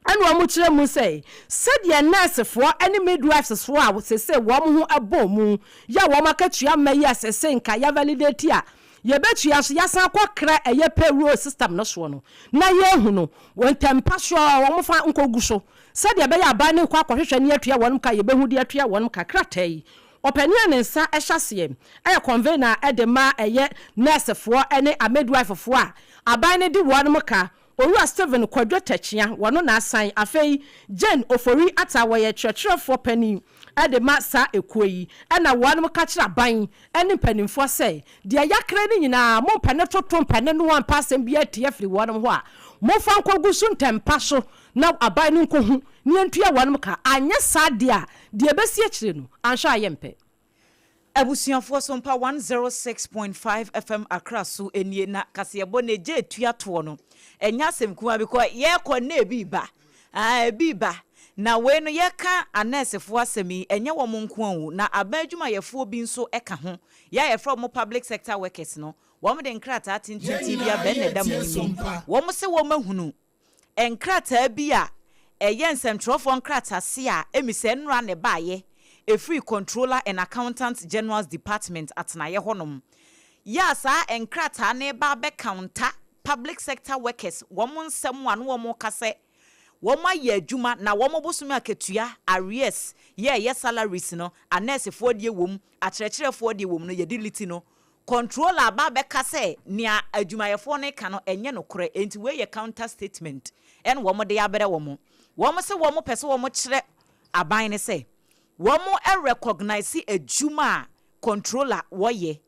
ɛna wɔn kyerɛ mu sɛ, sɛdeɛ nɛɛsefoɔ ne midwives foɔ a seesei wɔn ho bɔɔ mu yɛ wɔn akatua mma yi a seesei nka yɛ validate a yɛbɛtua so yɛasan akɔ kra ɛyɛ payroll system no soɔ no na yɛahu no wɔ ntɛmpa so a wɔmfa nkɔgu so sɛdeɛ ɛbɛyɛ aban no rekɔ akɔhwehwɛ ne atua wɔn ka yɛbɛhu de atua wɔn ka. Krataa yi ɔpanin a ne nsa hyɛ aseɛ yɛ convener de ma ɛyɛ nɛɛsefoɔ ne amidwife-foɔ a aban no de wɔn ka Owura Stephen Kwadwo Takyia, wɔno na asan. Afei Jane Ofori Atta wɔyɛ kyerɛkyerɛfoɔ panin de ma saa ekuo yi. Ɛna wɔnom ka kyerɛ aban ne mpaninfoɔ sɛ, deɛ yakra no nyinaa mompɛ ne toto mpɛ ne noa mpɛ asɛm biara tia firi wɔnom hɔ a, momfa nkɔgu so ntɛmpa so na aban no nkɔhu na yɛntua wɔnom ka, anyɛ saa deɛ a, deɛ ɛbɛsi akyire no, anhwɛ a yɛmpɛ. Abusuafoɔ Sompa 106.5 FM Accra so nie na kaseɛbɔ no ɛgya ɛtua toɔ no ɛnyɛ asɛm kumaa because yɛkɔ na ɛbi reba aah ɛbi reba na wei no yɛka anɛɛsefoɔ asɛm yi ɛnyɛ wɔn nko ara o na aban adwumayɛfoɔ bi nso ka ho yɛ a yɛfrɛ wɔn public sector workers no wɔn de nkrataa tententen bi abɛn na ɛda mo anim yi wɔn se wɔn ahunu Nkrataa bi a ɛyɛ nsɛmtwerɛfoɔ nkratase a emi sɛ nnora na ɛbaeɛ, ɛfiri Controller and Accountant General's Department atenaeɛ hɔnom, yɛ a saa nkrataa no reba abɛcounter public sector workers wɔn nsɛm a na wɔreka sɛ wɔn ayɛ adwuma na wɔn bosome akatua, arrears, yɛ a ɛyɛ salaries no, anɛɛsefoɔ deɛ wɔ mu, akyerɛkyerɛfoɔ deɛ wɔ mu no, yɛde liti no Controller aba abɛka sɛ nea adwumayɛfoɔ no reka no ɛnyɛ nokorɛ, enti wei yɛ counter statement ɛna wɔn de abrɛ wɔn. Wɔn se wɔn pɛ sɛ wɔn kyerɛ aban no sɛ wɔn recognise adwuma a controller wɔyɛ,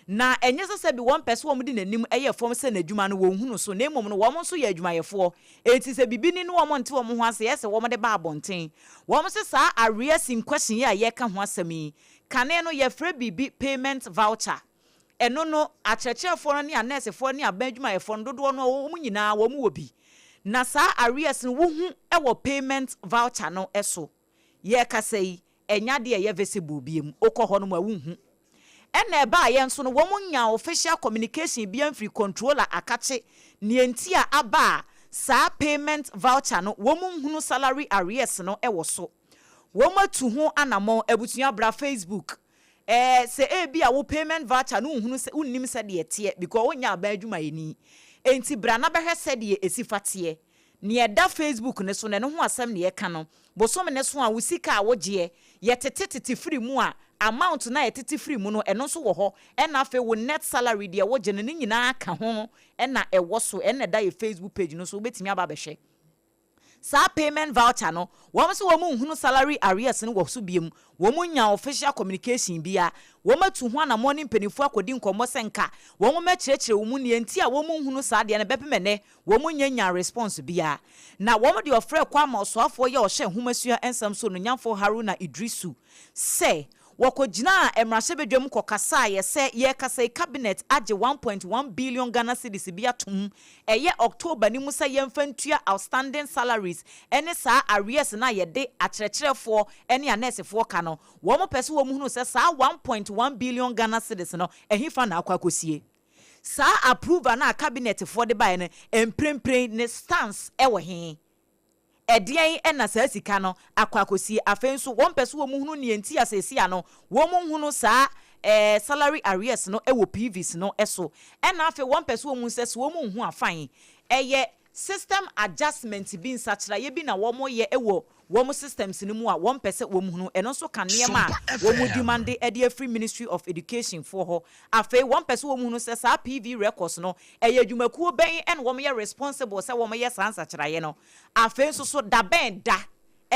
na ɛnyɛ sɛ sɛbi wɔn pɛ sɛ wɔn de n'anim yɛ fam sɛ n'adwuma no wɔn hunu so, na mmom no wɔn nso yɛ adwumayɛfoɔ, enti sɛ biribi ni ne wɔn nte wɔn ho ase ɛyɛ sɛ wɔn de ba abɔnten. Wɔn se saa arrears in question yi a yɛreka ho asɛm yi, Kane no, yɛfrɛ biribi payment voucher. Ɛno no, akyerɛkyerɛfoɔ no ne anɛɛsefoɔ ne aban adwumayɛfoɔ no dodoɔ no ara wɔn nyinaa wɔn wɔ bi. Na saa arrears no wohu wɔ payment voucher no so. Yɛrekasa yi, ɛnyɛ adeɛ a ɛyɛ visible biom. Wokɔ hɔnom a wonhu. Ɛna ɛbaeɛ nso no, wɔn nyaa official communication biara mfiri controller akakye nea nti a aba a saa payment voucher no wɔn nhunu salary arrears no wɔ so. Wɔatu ho anamɔn. Abusua bra Facebook. Ɛɛ sɛ ebia wo payment voucher no wonhunu sɛ wonnim sɛdeɛ ɛteɛ because wonyɛ aban adwumayɛni. Enti bra na bɛhwɛ sɛdeɛ ɛsi fa teɛ. Nea ɛda Facebook no so no ɛno ho asɛm na yɛka no. Bosome no so a wo sika a wogyeɛ yɛtete tete firi mu a amount no a yɛtete firi mu no ɛno nso wɔ hɔ ɛna afei wo net salary deɛ wogye no ne nyinaa ka ho na ɛwɔ so ɛna ɛda yɛ Facebook page no so wobɛtumi aba abɛhwɛ. Saa payment voucher no, wɔn se wɔn nhunu salary arrears no wɔ so biom, wɔn nnya official communication bia, wɔn atu ho anamɔn ne mpaninfoɔ akɔdi nkɔmmɔ sɛ nka wɔn mmɛkyerɛkyerɛ wɔn mu nea nti a wɔn nhunu saa adeɛ no bɛpem ɛnɛ wɔn nnya nyaa response bia. Na wɔn de ɔfrɛ kɔ ama ɔsoafoɔ yi a ɔhyɛ nhomasua nsɛm so Onuonyamfoɔ Haruna Iddrisu sɛ. Wɔkɔgyinaa mmarahyɛbadwam kɔkasaeɛ sɛ yɛrekasa yi cabinet agye 1.1 billion Ghana cedis bi atom ɛyɛ October no mu sɛ yɛmfa ntua outstanding salaries ne saa arrears no a yɛde akyerɛkyerɛfoɔ ne anɛɛsefoɔ ka no. Wɔpɛ sɛ wɔhunu sɛ saa 1.1 billion Ghana cedis no ɛhefa na akɔ akɔsie. Saa approval no a cabinet foɔ de baeɛ no mprempren ne stance wɔ he? Ɛdeɛn na saa sika no akɔ akɔsie? Afei nso wɔmpɛ sɛ wɔhunu nea nti a seesei ano wɔnhunu saa eh, salary arrears no wɔ PVs no so. Ɛna afei wɔmpɛ sɛ wɔhu sɛ sɛ wɔnhu a fine, ɛyɛ system adjustment bi, nsakyeraeɛ bi na wɔyɛ wɔ wɔn systems no mu a wɔmpɛ sɛ wɔhunu. Ɛno nso ka nneɛma a wɔn demande de afiri Ministry of Education foɔ hɔ. Afei wɔmpɛ sɛ wɔhunu sɛ saa PV records no, ɛyɛ adwumakuo bɛn na wɔyɛ responsible sɛ wɔyɛ saa nsakyeraeɛ no. Afei nso so da bɛn da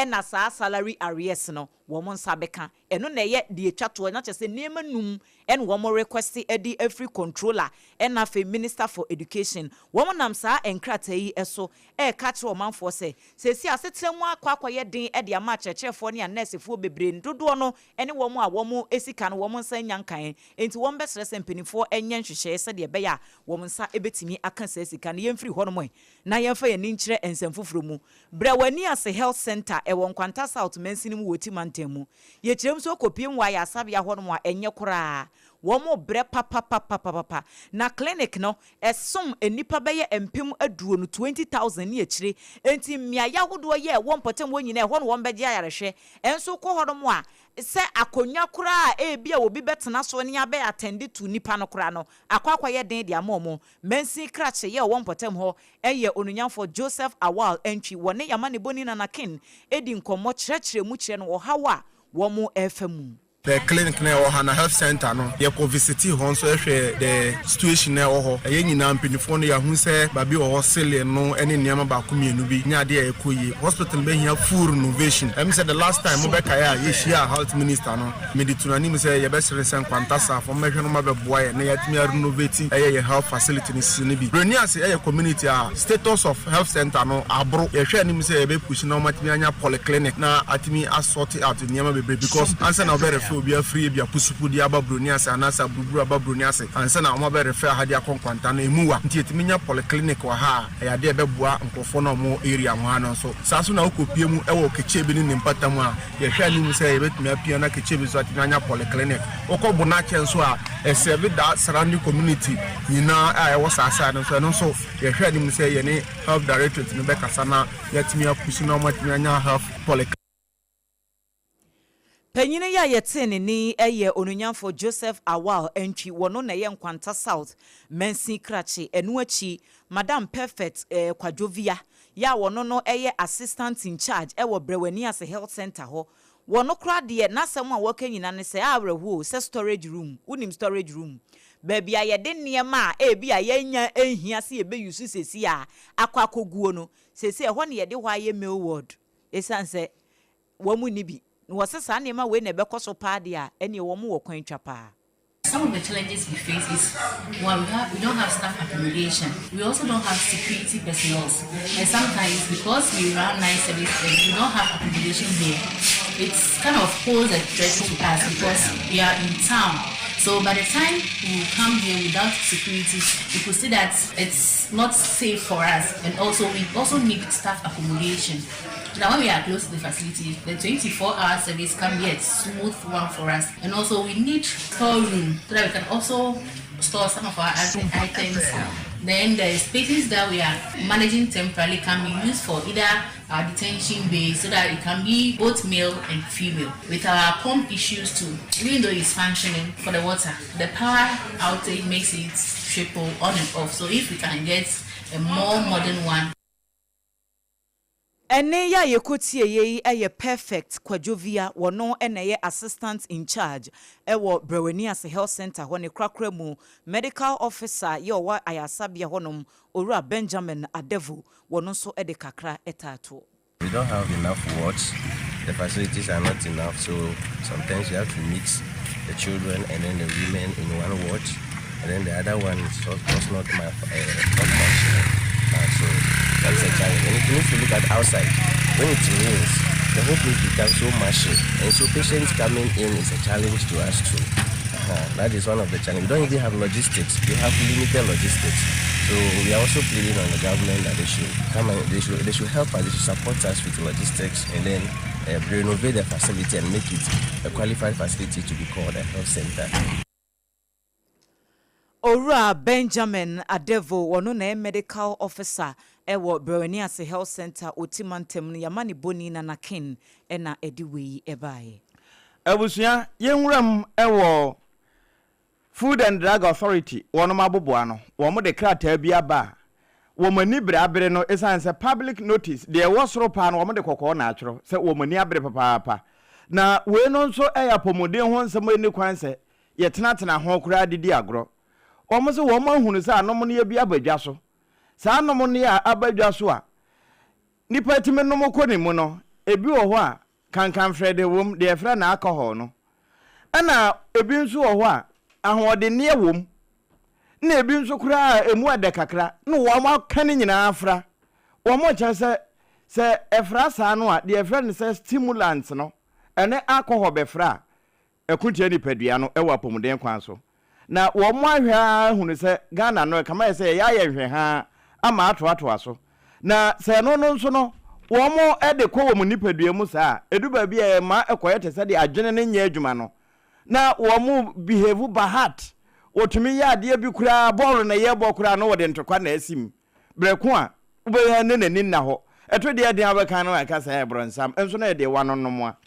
na saa salary arrears no wɔn nsa bɛka? Ɛno na ɛyɛ deɛ ɛtwa toɔ, na kyerɛ sɛ nneɛma num na wɔn request de afiri controller ɛna afei Minister for Education. Wɔn nam saa nkrataa yi so reka akyerɛ ɔmanfoɔ sɛ seesei asetena mu akɔ akɔyɛ den de ama akyerɛkyerɛfoɔ ne anɛɛsefoɔ bebree no dodoɔ no ne wɔn a wɔn sika no wɔn nsa nnya nkaeɛ nti wɔn bɛsrɛ sɛ mpanimfoɔ nyɛ nhyehyɛeɛ sɛdeɛ ɛbɛyɛ a wɔn nsa bɛtumi aka saa sika no. Yɛmfiri hɔnom ɛ na yɛmfa yɛn ani nkyerɛ nsɛm foforɔ mu. Brɛ w'ani ase Health Centre, ɛwɔ Nkwanta South mansini mu wɔ Oti mantam mu. Yɛkyerɛ mu sɛ wokɔpue mu wɔ ayaresabea hɔnom a, ɛnyɛ koraa. Wɔbrɛ papapapapapa. Na clinic no, ɛsom nnipa bɛyɛ 20,000, 20,000, ne akyire. Enti mmeaeɛ ahodoɔ yi a ɛwɔ mpɔtam hɔ nyinaa, ɛhɔ na wɔbɛgye ayarehwɛ. Nso wokɔ hɔnom a, sɛ akonnwa koraa a ebia obi bɛtena so ne abɛ attend to nnipa no koraa no, akɔ akɔyɛ den de ama wɔn. Mansin krakye yɛ ɔwɔ mpɔtam hɔ yɛ Onunyamfoɔ Joseph Awal Antwi. Wɔne Y'amanebɔni Nana King di nkɔmmɔ kyerɛkyerɛ mu kyerɛ no ɔhaw a wɔrefa mu. The clinic na ɛwɔ ha na health center no yɛkɔ visitii hɔ nso hwɛ the situation na ɛwɔ hɔ. Ɛyɛ nyinaa mpanyinfoɔ no yɛahu sɛ baabi wɔ hɔ ceiling no ne nneɛma baako mmienu bi nyɛ adeɛ a ɛkɔ yie. Hospital no bɛhia full renovation. Ɛm sɛ the last time mobɛkae a yɛhyiaa health minister no mede too n'anim sɛ yɛbɛsrɛ no sɛ Nkwanta South ɔmmɛhwɛ na ɔmmɛboa yɛn na yɛatumi a renovate ɛyɛ yɛn health facility no sisi no bi. Broni ase ɛyɛ community a status of health center no aboro. Yɛhwɛ anim sɛ yɛbɛ push na wɔatumi anya polyclinic na atumi a sort out nneɛma bebree because ansa na wɔbɛ refer obi afiri ebia Pusupu de aba Broni ase anaasɛ Aburuburu aba Broni ase ansa na wɔabɛ refer ha de akɔ Nkwanta no emu wa nti yɛtumi nya polyclinic wɔ ha a ɛyɛ adeɛ a ɛbɛboa nkurɔfoɔ no a wɔwɔ area ho ha no nso. Saa nso na wokɔpue mu wɔ Kekyebi ne ne mpɔtam a yɛhwɛ anim sɛ yɛbɛtumi apia na Kekyebi nso atumi anya polyclinic. Wokɔ Bonakyɛ nso a, ɛsɛve that surrounding community nyinaa a ɛwɔ saa side no nso, ɛno nso yɛhwɛ anim sɛ yɛne health directorate no bɛkasa na yɛatumi apusi na wɔatumi anya health polyclinic. Panyin yi a yɛtee ne nne yi yɛ Onuonyamfo Joseph Awal Antwi, wɔno na ɛyɛ Nkwanta South mansin krakye. Ɛno akyi, Madam Perfect Kwadwo Via yi a wɔno no yɛ Assistant in Charge wɔ Brɛwaniase Health Centre hɔ. Wɔno koraa deɛ n'asɛm a wɔka nyina ne sɛ, awerɛhoɔ o, sɛ storage room, wonim storage room? Baabi a yɛde nneɛma a ebi a yɛnnya nhia sɛ yɛbɛ use seesei a akɔ akɔguo no, seesei ɛhɔ na yɛde hɔ ayɛ male ward esiane sɛ wɔn nni bi. Na wɔse saa nneɛma wei na ɛbɛkɔ so paa deɛ a, ɛneɛ wɔn wɔ kwan twa paa. Some of the challenges we face is one, we don't have staff accommodation. We also don't have security personnel. And sometimes because we run night service and we don't have accommodation here, it's kind of pose a threat to us because we are in town. So by the time we come here without security, you could see that it's not safe for us. And also we also need staff accommodation. Now when we are close to the facility, the 24-hour service can be a smooth one for us. And also we need storeroom so that we can also store some of our items. Then the spaces that we are managing temporarily can be used for either our detention base so that it can be both male and female. With our pump issues too, even though it's functioning for the water, the power outage makes it triple on and off. So if we can get a more modern one. Ɛnne yi a yɛkɔtieeɛ yi yɛ Perfect Kwadwo Via, wɔno na ɛyɛ Assistant in Charge wɔ Brɛwaniase Health Centre hɔ, ne korakora mu Medical Officer yɛ ɔwɔ ayaresabea hɔnom, Owura Benjamin Adevu, wɔno nso de kakra taa toɔ. We don't have enough wards, the facilities are not enough, so sometimes you have to mix the children and then the women in one ward, and then the other one is was not, my, not functioning. So that's a challenge. And if you need to look at outside, when it rains, The whole place becomes so mushy. And so patients coming in is a challenge to us too. Uh-huh. That is one of the challenges. We don't even have logistics. We have limited logistics. So we are also pleading on the government that they should come and they should, they should help us, they should support us with logistics and then renovate the facility and make it a qualified facility to be called a health center. Owura Benjamin Adevo, ɔno na ɛyɛ Medical Officer wɔ Brɛwaniase Health Centre, Oti mantam no, yɛama ne boni Nana King na ɛde wei baeɛ. Abusua, yɛn nwura mu wɔ Food and Drug Authority wɔnom aboboa no, wɔn de krataa bi aba a wɔn ani bere abere no esiane sɛ public notice deɛ ɛwɔ soro paa no wɔn de kɔkɔɔ na atwerɛ sɛ wɔn ani abere papaapa. Na wei no nso yɛ apɔmuden ho nsɛm a ɛnni kwan sɛ yɛtenatena ho koraa de di agorɔ. Wɔn se wɔn ahunu sɛ anomneɛ bi aba dwa so. Saa anomneɛ a aba dwa so a nipa tumi nom kɔ ne mu no, ebi wɔ hɔ a kankanfrɛde wom, deɛ yɛfrɛ no alcohol no. Ɛna ebi nso wɔ hɔ a ahoɔdenneɛ wom. Na ebi nso koraa a emu ɛdɛ kakra na wɔn aka ne nyinaa afra. Wɔn kyerɛ sɛ sɛ ɛfra saa no a, deɛ yɛfrɛ no sɛ stimulants no, ɛne alcohol bɛfra a, ɛko tia nipadua no wɔ apɔmuden kwan so. Na wɔn ahwɛ ara ahunu sɛ Ghana no ɛkama yɛ sɛ yɛyɛ ayɛ nhwɛhaa ama atoatoa so. Na sɛ ɛno no nso no wɔn de kɔ wɔn nipadua mu saa a, ɛdu baabi a ɛma ɛkɔyɛ te sɛ deɛ adwene no nyɛ adwuma no. Na wɔn behave bahat, wɔtumi yɛ adeɛ bi koraa, bɔɔlo na yɛrebɔ koraa no wɔde ntɔkwa na asim. Berɛ ko a wobɛyɛ ne n'ani nna hɔ. Ɛto deɛ ɛden a wobɛka no ɛka sɛ ɛyɛ borɔnsam nso na ɛyɛ deɛ wanonom a.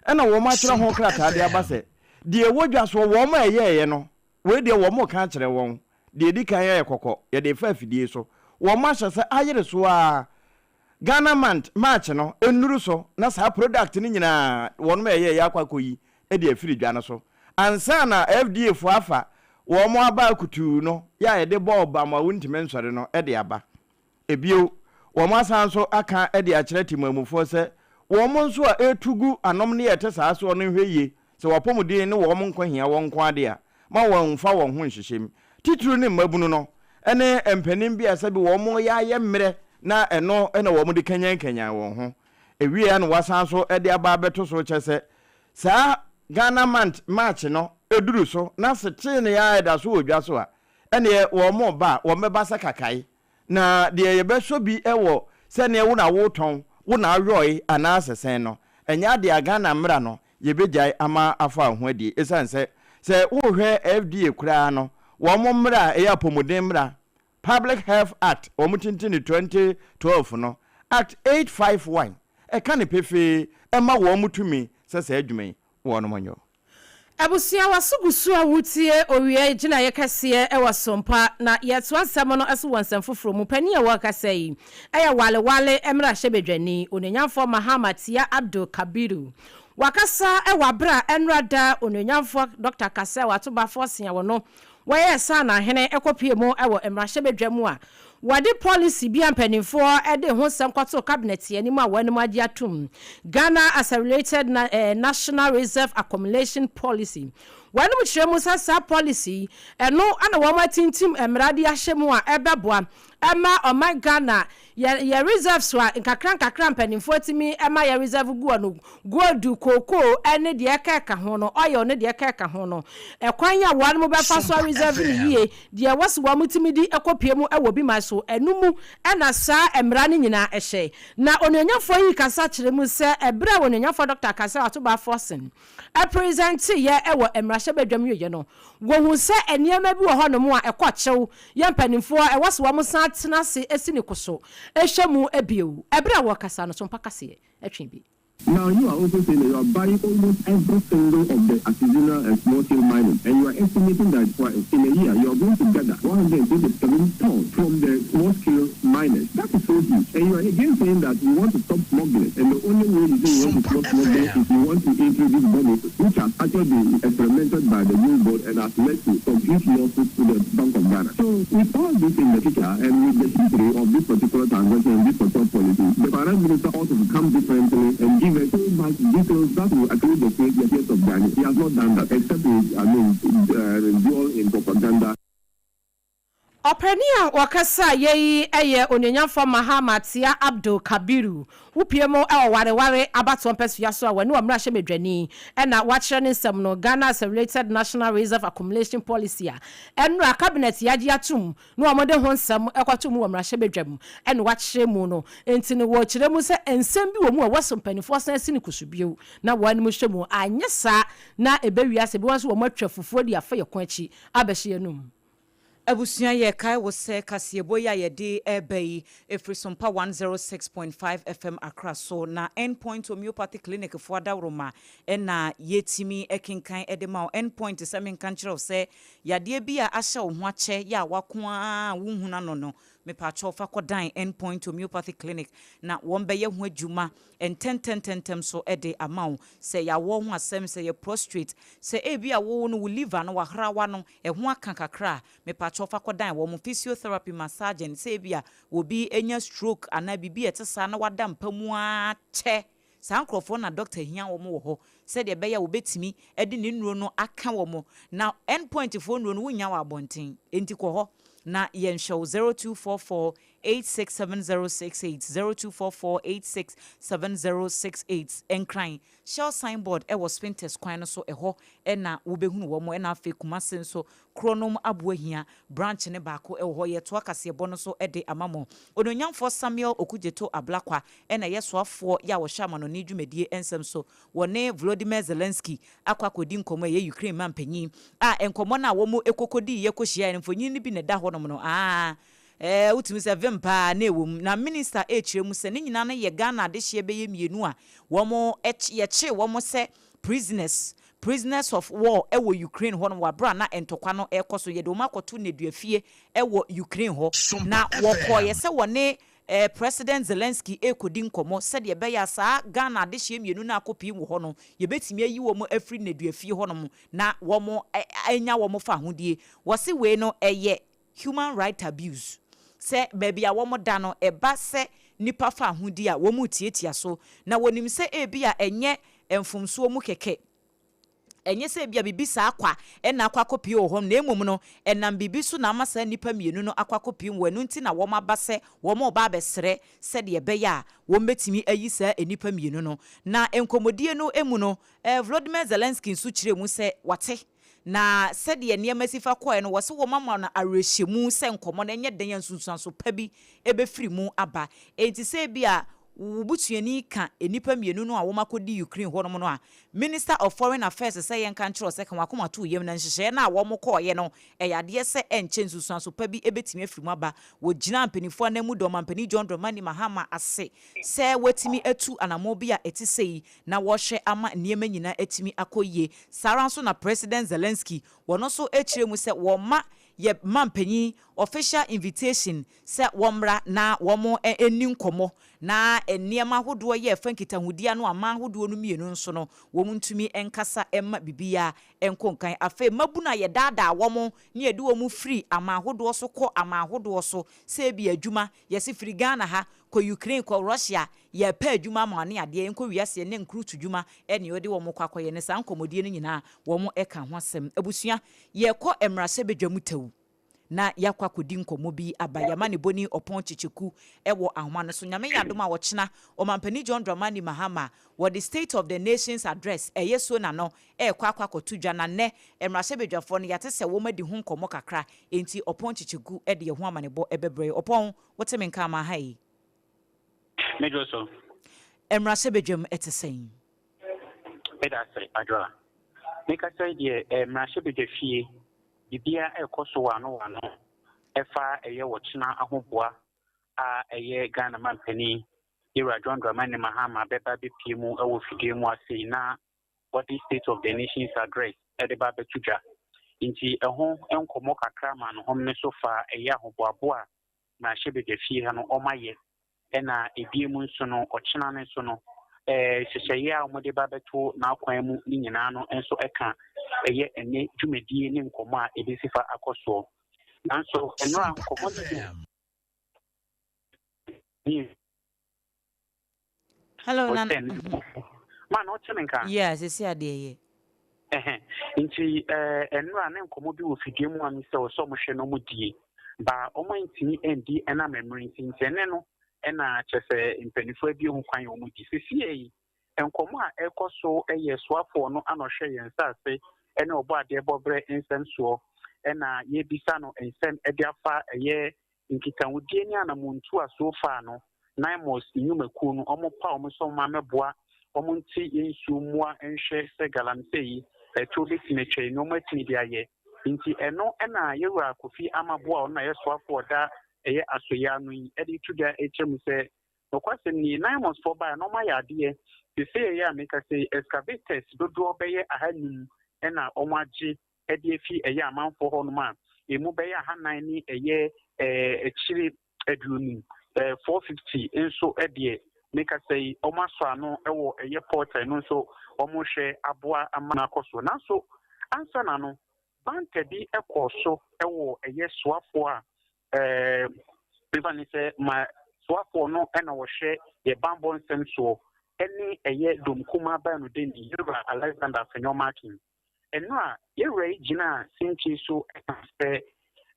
Ɛna wɔn atwerɛ ho krataa de aba sɛ, deɛ ɛwɔ dwa soɔ, wɔn a ɛyɛeɛ no, wei deɛ wɔn reka akyerɛ wɔn, deɛ ɛdi kan yɛ kɔkɔ, yɛde refa afidie so, wɔn ahyɛ sɛ ayere so ara, Ghana month, March no, nnuru so na saa product no nyinaa wɔn a ɛyɛeɛ akɔ akɔyi de afiri dwa no so, ansa na FDA foɔ afa wɔn aba akutuu no yɛ a yɛde bɔ ɔbam a wontumi nsɔre no de aba. Bio, wɔasan nso aka de akyerɛ temanmufoɔ sɛ wɔn nso a ɛretu gu anom ne ɛte saa soɔ no nhwɛ yie sɛ wɔn apɔmuden ne wɔn nkwa hia wɔn nko ara de a, ma wɔmmfa wɔn ho nhyehyɛ mu. Titiriw ne mmabunu no ne mpanin bi a sɛbe wɔn reyɛ ayɛ mmerɛ na ɛno na wɔde kanyankanyan wɔn ho. Ɛwieɛ na wɔasan nso de aba abɛto so kyɛ sɛ saa Ghana month March no duru so na setee ara ɛda so wɔ dwa so a, ɛnneɛ wɔn reba a, wɔbɛba sɛ kakae. Na deɛ yɛbɛsɔ bi wɔ sɛdeɛ wo na wotɔn, wo na awyɔe anaa sɛsɛn no, ɛnyɛ adeɛ a Ghana mmara no yɛbɛgyae ama afa wo ho adie. Ɛsiane sɛ, sɛ wohwɛ FDA koraa no, wɔn mmara a ɛyɛ apɔmuden mmara, Public Health Act, wɔn tintim no 2012 no, Act 851, ɛka no pefee, ɛma wɔn tumi sɛ saa adwuma yi wɔnom nyɔ. Abusua w'aso gu so a woretie owia yi gyinaeɛ kɛseɛ wɔ Sompa na yɛretoa nsɛm no so wɔ nsɛm foforɔ mu. Panin a ɔrekasa yi yɛ Wale Wale mmarahyɛbadwani, Onuonyamfoɔ Mahama Tia Abdul Kabiru. Wakasa wɔ aberɛ a ɛnnora da Onuonyamfoɔ Dɔkta Kasɛ Watoba Forson a ɔno Wɔyɛɛ saanahene kɔpuee mu wɔ mmarahyɛbadwa mu a wɔde policy bi a mpanimfoɔ de ho nsɛm kɔtoo cabinet anim a wɔanom agye atom, Ghana Accelerated National Reserve Accumulation Policy. Wɔanom kyerɛ mu sɛ saa policy yi, ɛno na wɔatintim mmara de ahyɛ mu a ɛbɛboa ma ɔman Ghana Yɛ yɛ reserves a nkakra nkakra mpanimfoɔ tumi ma yɛ reserve guɔ no, gold, cocoa ne deɛ ɛka ɛka ho no, oil ne deɛ ɛka ɛka ho no, ɛkwan a wɔn bɛfa so a reserve no yie, deɛ ɛwɔ sɛ wɔn tumi de kɔ pie mu wɔ bi man so, ɛno mu na saa mmara no nyinaa hyɛ. Na onuonyamfoɔ yi kasa kyerɛ mu sɛ ɛberɛ a onuonyamfoɔ Dɔkta Kasai Ɔtobaa Forson presente-yɛ wɔ mmarahyɛbadwam wieɛ no, wɔhuu sɛ nneɛma bi wɔ hɔnom a ɛkɔ kyew yɛ mpanimfoɔ a ɛwɔ sɛ wɔsan tena ase si ne koso hwɛ mu bio. Ɛberɛ a wɔrekasa no, Sompa kaseɛ twe bi. Now you are also saying that you are buying almost every single of the artisanal and small scale mining and you are estimating that for in a year you are going to gather 127 tons from the small scale miners. That is so huge. And you are again saying that you want to stop smuggling and the only way you say you want to stop smuggling is you want to introduce bonuses which has actually been experimented by the new board and has led to some huge losses to the Bank of Ghana. So with all this in the picture and with the history of this particular transaction and this particular policy, the finance minister ought to come differently and give us so much details that will actually the fears of Ghana. He has not done that except to, I mean, uh, dwell in propaganda. Ɔpanin a ɔkasaeɛ yi yɛ Onuonyamfoɔ Mahama Tia Abdul Kabiru. Wopue mu wɔ Wareware abatoɔ mpasua so a wɔne ɔmmarahyɛbadwani na wɔakyerɛ ne nsɛm no Ghana Accelerated National Reserve Accumulation Policy a ɛnnora Cabinet yi agye atom na wɔde ho nsɛm kɔto mu wɔ mmarahyɛbadwam na wɔakyerɛ mu no nti no wɔkyerɛ mu sɛ nsɛm bi wɔ mu a ɛwɔ sɛ mpanimfoɔ san si no kusu bio na wɔn anim hwɛ mu anyɛ saa na ɛbɛwie ase bi wɔn nso wɔatwa fufuo de afa yɛn kɔn akyi abɛhyɛ yɛn anum. Abusua yɛkae wo sɛ kaseɛbɔ yi a yɛde reba yi ɛfiri Sompa 106.5 FM Accra so na End Point Homeopathy Clinic foɔ adaworoma na yɛtumi kenkan de ma wo. End Point sɛ menka nkyerɛ wo sɛ yadeɛ bi a ahyɛ wo ho akyɛ yɛ a wako ara a wonhunu ano no mepaakyɛw fa kɔdan End Point Homeopathy Clinic na wɔn bɛyɛ ho adwuma ntɛntɛntɛntɛm so de ama wo. Sɛ yɛawɔ ho asɛm, sɛ yɛ prostrate, sɛ ebia wo no wo liver no wahrawa no ɛho aka kakra a, mepakyɛw fa kɔdan wɔn, physiotherapy, massaging, sɛ ebia obi anya stroke anaa biribi a ɛte saa na wada mpa mu ara kyɛ, saa nkorɔfoɔ na doctor hia wɔn wɔ hɔ sɛdeɛ ɛbɛyɛ a wɔbɛtumi de ne nnuro no aka wɔn. Na end point foɔ nnuro no wonnya wɔ abɔnten, enti kɔ hɔ na yɛnhwɛ wo, 0244 867068, 0244 867068, Nkran. Shell sign board wɔ Spintex kwan no so ɛhɔ na wobɛhunu wɔn ɛna afei Kumasi nso Kronom Aboahia branch no baako wɔ hɔ yɛtoa kaseɛbɔ no so de ama mo. Onuonyamfoɔ Samuel Okudzeto Ablakwa na ɛyɛ soafoɔ yɛ a ɔhwɛ amanɔne dwumadie nsɛm so wɔne Volodymyr Zelensky akɔ akɔdi nkɔmmɔ ɛyɛ Ukraine manpanyin a nkɔmmɔ no a wɔn kɔkɔdiiɛ kɔhyiaeɛ no mfonini no bi na ɛda hɔnom no aa Ɛɛ wotumi sɛ vim paa na ɛwɔ mu. Na minister ɛrekyerɛ mu sɛ ne nyinaa no yɛ Ghana adehyeɛ bɛyɛ mmienu a wɔn yɛkyee wɔn sɛ prisoners, prisoners of war wɔ Ukraine hɔ nom wɔ aberɛ a na ntɔkwa no ɛrekɔ so. Yɛde wɔn akɔto nneduafie wɔ Ukraine hɔ. Na wɔkɔeɛ sɛ wɔne President Zelensky rekɔdi nkɔmmɔ sɛdeɛ ɛbɛyɛ a saa Ghana adehyeɛ mmienu no a akɔpiem wɔ hɔ no yɛbɛtumi ayi wɔn afiri nneduafie hɔ nom na wɔn anya wɔn fahodie. Wɔse wei no ɛyɛ Human right abuse, sɛ baabi a wɔda no ɛba sɛ nnipa fa ahodi a wɔretiatia so, na wɔnim sɛ ebia ɛnyɛ mfomsoɔ mu kɛkɛ, ɛnyɛ sɛ ebia biribi saa kwa na akɔ akɔpue wɔ hɔ, na mmom no ɛnam biribi so na ama saa nnipa mmienu no akɔ akɔpue mu, ɛno nti na wɔaba sɛ wɔreba abɛsrɛ sɛdeɛ ɛbɛyɛ a wɔbɛtumi ayi saa nnipa mmienu no. Na nkɔmmɔdie no mu no, Volodymyr Zelensky nso kyerɛɛ mu sɛ wate Na sɛdeɛ nneɛma si fa kɔeɛ no, wɔse wɔama no awerɛhyɛmu sɛ nkɔmmɔ no ɛnyɛ dɛn a nsunsuanso pa bi bɛfiri mu aba. Enti sɛ ebia wo busuani ka nnipa mmienu no a wɔakɔdi Ukraine hɔnom no a, Minister of Foreign Affairs sɛ yɛnka nkyerɛ wo sɛ ka w'akoma to wo yam na nhyehyɛeɛ no a wɔkɔeɛ no ɛyɛ adeɛ sɛ ɛnkyɛ nsunsuanso pa bi bɛtumi afiri mu aba. Wɔgyinaa mpanimfoɔ ananmu de Ɔmampanin John Dramani Mahama ase sɛ watumi atu anammɔn bi a ɛte sei na wɔrehwɛ ama nneɛma nyinaa atumi akɔ yie. Saa ara nso na President Zelensky, wɔno nso kyerɛ mu sɛ wɔma yɛ mampanyin official invitation sɛ wɔmmra na wɔn nni nkɔmmɔ na nneɛma ahodoɔ yɛ ɛfa nkitahodie ano aman ahodoɔ no mmienu nso no wɔn ntumi nkasa mma biribiara nkɔ nkan. Afei mmabunu a yɛdaadaa wɔn ne yɛde wɔn firi aman ahodoɔ so kɔ aman ahodoɔ so sɛ ebia adwuma yɛse firi Ghana ha kɔ Ukraine kɔ Russia Yɛrepɛ adwuma ama wɔn ne adeɛ, yɛnkɔ wiase ɛnnɛ nkurutu dwuma ne wɔde wɔn kɔ akɔyɛ ne saa nkɔmmɔdie no nyinaa wɔn ka ho asɛm. Abusua, yɛrekɔ mmarahyɛbadwa mu tɛw na yɛakɔ akɔdi nkɔmmɔ bi aba. Yɛama ne boni Ɔpɔn Kyekyeku wɔ ahoma no so. Nyame yɛ adom a ɔkyena Ɔmampanin John Dramani Mahama wɔde State of the Nation's Address, ɛyɛ SONA no, rekɔ akɔ akɔto dwa na nnɛ mmarahyɛbadwafoɔ no yɛate sɛ wɔn adi ho nkɔmmɔ kakra enti Ɔpɔn Kyekyeku de ɛho amanebɔ bɛbrɛ yɛn. Ɔpɔn, wote me nka ama ha yi? Medwo so. Mmarahyɛbadwam te sɛn? Meda ase, Adwoa. Mekasa yi deɛ, eh, mmarahyɛbadwa fie, biribiara ɛrekɔ so wɔ ano wɔ ano ɛfa ɛyɛ ɔkyena ahoboa a ɛyɛ Ghana mampanin Yɛwura John Dramani Mahama bɛba abɛpue mu wɔ fidua mu ase yi na wɔde State of the Nation's Address de ba abɛto dwa. Nti ɛho nkɔmmɔ kakra ma no hom no so fa ɛyɛ ahoboaboa a mmarahyɛbadwafie ha no wɔayɛ, ɛna ebiem nso no ɔkyena no nso no nhyehyɛeɛ a wɔde ba bɛto n'akwan mu ne nyinaa no nso ka ɛyɛ ɛnɛ dwumadie ne nkɔmmɔ a ɛbɛsi fa akɔ soɔ. Nanso nnora nkɔmmɔ no bi Hello, Nana. Ma na ɔkyɛ me nka. Yeah, sisi adeɛ yɛ. Ɛhɛn. Nti ɛɛ nnora ne nkɔmmɔ bi wɔ fidie mu a mi sɛ ɔsɛ ɔmo hwɛ na ɔmo die. Ba wɔn antumi andi ɛnam mmere nti, nti ɛnnɛ no na kyerɛ sɛ mpaninfoɔ abue ho kwan a wɔn di. Sesie yi, nkɔmmɔ a ɛrekɔ so yɛ soafoɔ no ana ɔhwɛ yɛn nsaase ne ɔbɔadeɛ bɔberɛ nsɛm soɔ na yɛrebisa no nsɛm de afa ɛyɛ Nkitahodie ne anamontuo a so far no NAIMOS nnwumakuo no wɔn paw wɔn sɛ wɔn amɛboa wɔn nte yɛn nsuo mmoa nhwɛ sɛ galamsey yi ɛtoɔ bɛtumi atwa yi na wɔn atumi de ayɛ nti ɛno na yɛwura Kofi Amaboa a ɔno na yɛ soafoɔ ɔda ɛyɛ asoeɛ ano yi ɛde to dwa ɛkyerɛ mu sɛ nokwasɛm nie NAIMOS foɔ baeɛ na wɔn ayɛ adeɛ sesei ɛyɛ a meka sɛ excavators dodoɔ bɛyɛ ahanum ɛna wɔn agye de afi ɛyɛ amanfoɔ hɔ nom a ɛmu bɛyɛ ahanan ne ɛyɛ akyire aduonum, 450 nso deɛ mekasa yi wɔn asɔ ano wɔ ɛyɛ port a ɛno nso wɔn rehwɛ aboa ama no akɔ so. Nanso ansa na no banta bi kɔɔ so wɔ ɛyɛ soafoɔ a mefa ne sɛ ma soafoɔ no na wɔhwɛ yɛ banbɔ nsɛm soɔ ɛne ɛyɛ dɔm kumaa baanodani Yewura Alexander Afenyo Markin. Ɛno a, yɛn wura yi gyinaa simpie so kaa sɛ,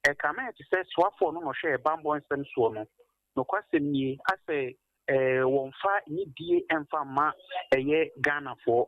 Ɛkame ayɛ te sɛ soafoɔ no na ɔhwɛ bammɔ nsɛm soɔ no. Nokwasɛm nie, asɛ wɔmfa nidie mfa mma ɛyɛ Ghanafoɔ.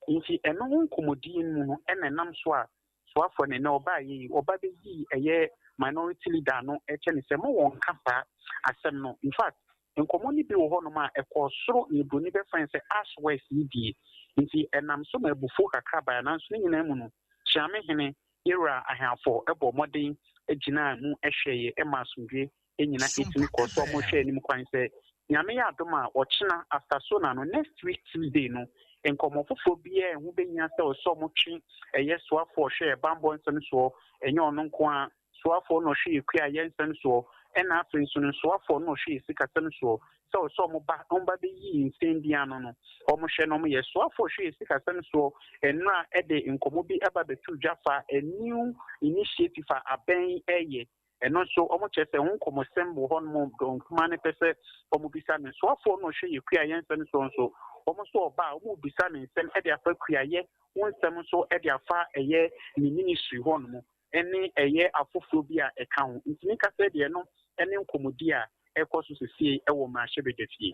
Nti ɛno ho nkɔmmɔdie mu no na ɛnam so a soafoɔ no, ɛnnɛ ɔbaeɛ yi, ɔba bɛyii ɛyɛ minority leader no kyɛ no sɛ mma wɔnka saa asɛm no. In fact, Nkɔmmɔ no bi wɔ hɔnom a, ɛkɔɔ soro nea buroni bɛfrɛ no sɛ ash worse yi die. Enti ɛnam so ma abufuo kakra baeɛ. Nanso ne nyinaa mu no, Kyeame hene Yewura Aheafo bɔɔ mmɔden gyinaa mu hwɛeɛ ma asomdwoeɛ nyina tumi kɔɔ so a wɔhwɛ anim kwan sɛ Nyame yɛ adom a ɔkyena after Sona no, next week Tuesday no, nkɔmmɔ foforɔ biara a ɛho bɛhia sɛ ɔsɛ wɔtwe ɛyɛ soafoɔ ɔhwɛ bammɔ nsɛm soɔ, ɛnyɛ ɔno nko ara, Soafoɔ na ɔhwɛ yɛ kuayɛ nsɛm soɔ, ɛna afei nso no soafoɔ na ɔhwɛ yɛ sikasɛm soɔ, sɛ ɔsɛ ɔmo ba na ɔmo ba bɛyi nsɛm bi ano no, ɔmo hwɛ na ɔmo yɛ. Soafoɔ ɔhwɛ yɛ sikasɛm soɔ nnora ɛde nkɔmɔ bi ɛba bɛtoo dwa fa a new initiative a abɛn ɛyɛ, ɛno nso ɔmo kyerɛ sɛ ho nkɔmɔsɛm wɔ hɔ nom dɔn kumaa no pɛ sɛ ɔmo bisa no. Soafoɔ na ɔhwɛ yɛ kuayɛ nsɛm soɔ nso, ɔmo nso ɔba a ɔmo bisa no nsɛm ɛde afa kuayɛ ho nsɛm nso ɛde afa ɛyɛ ne ministry hɔ nom. ne ɛyɛ afoforɔ bi a ɛka ho. Nti me kasa yi deɛ ɛno ne nkɔmmɔdi a ɛrekɔ so sesie wɔ mmarahyɛbadwafie.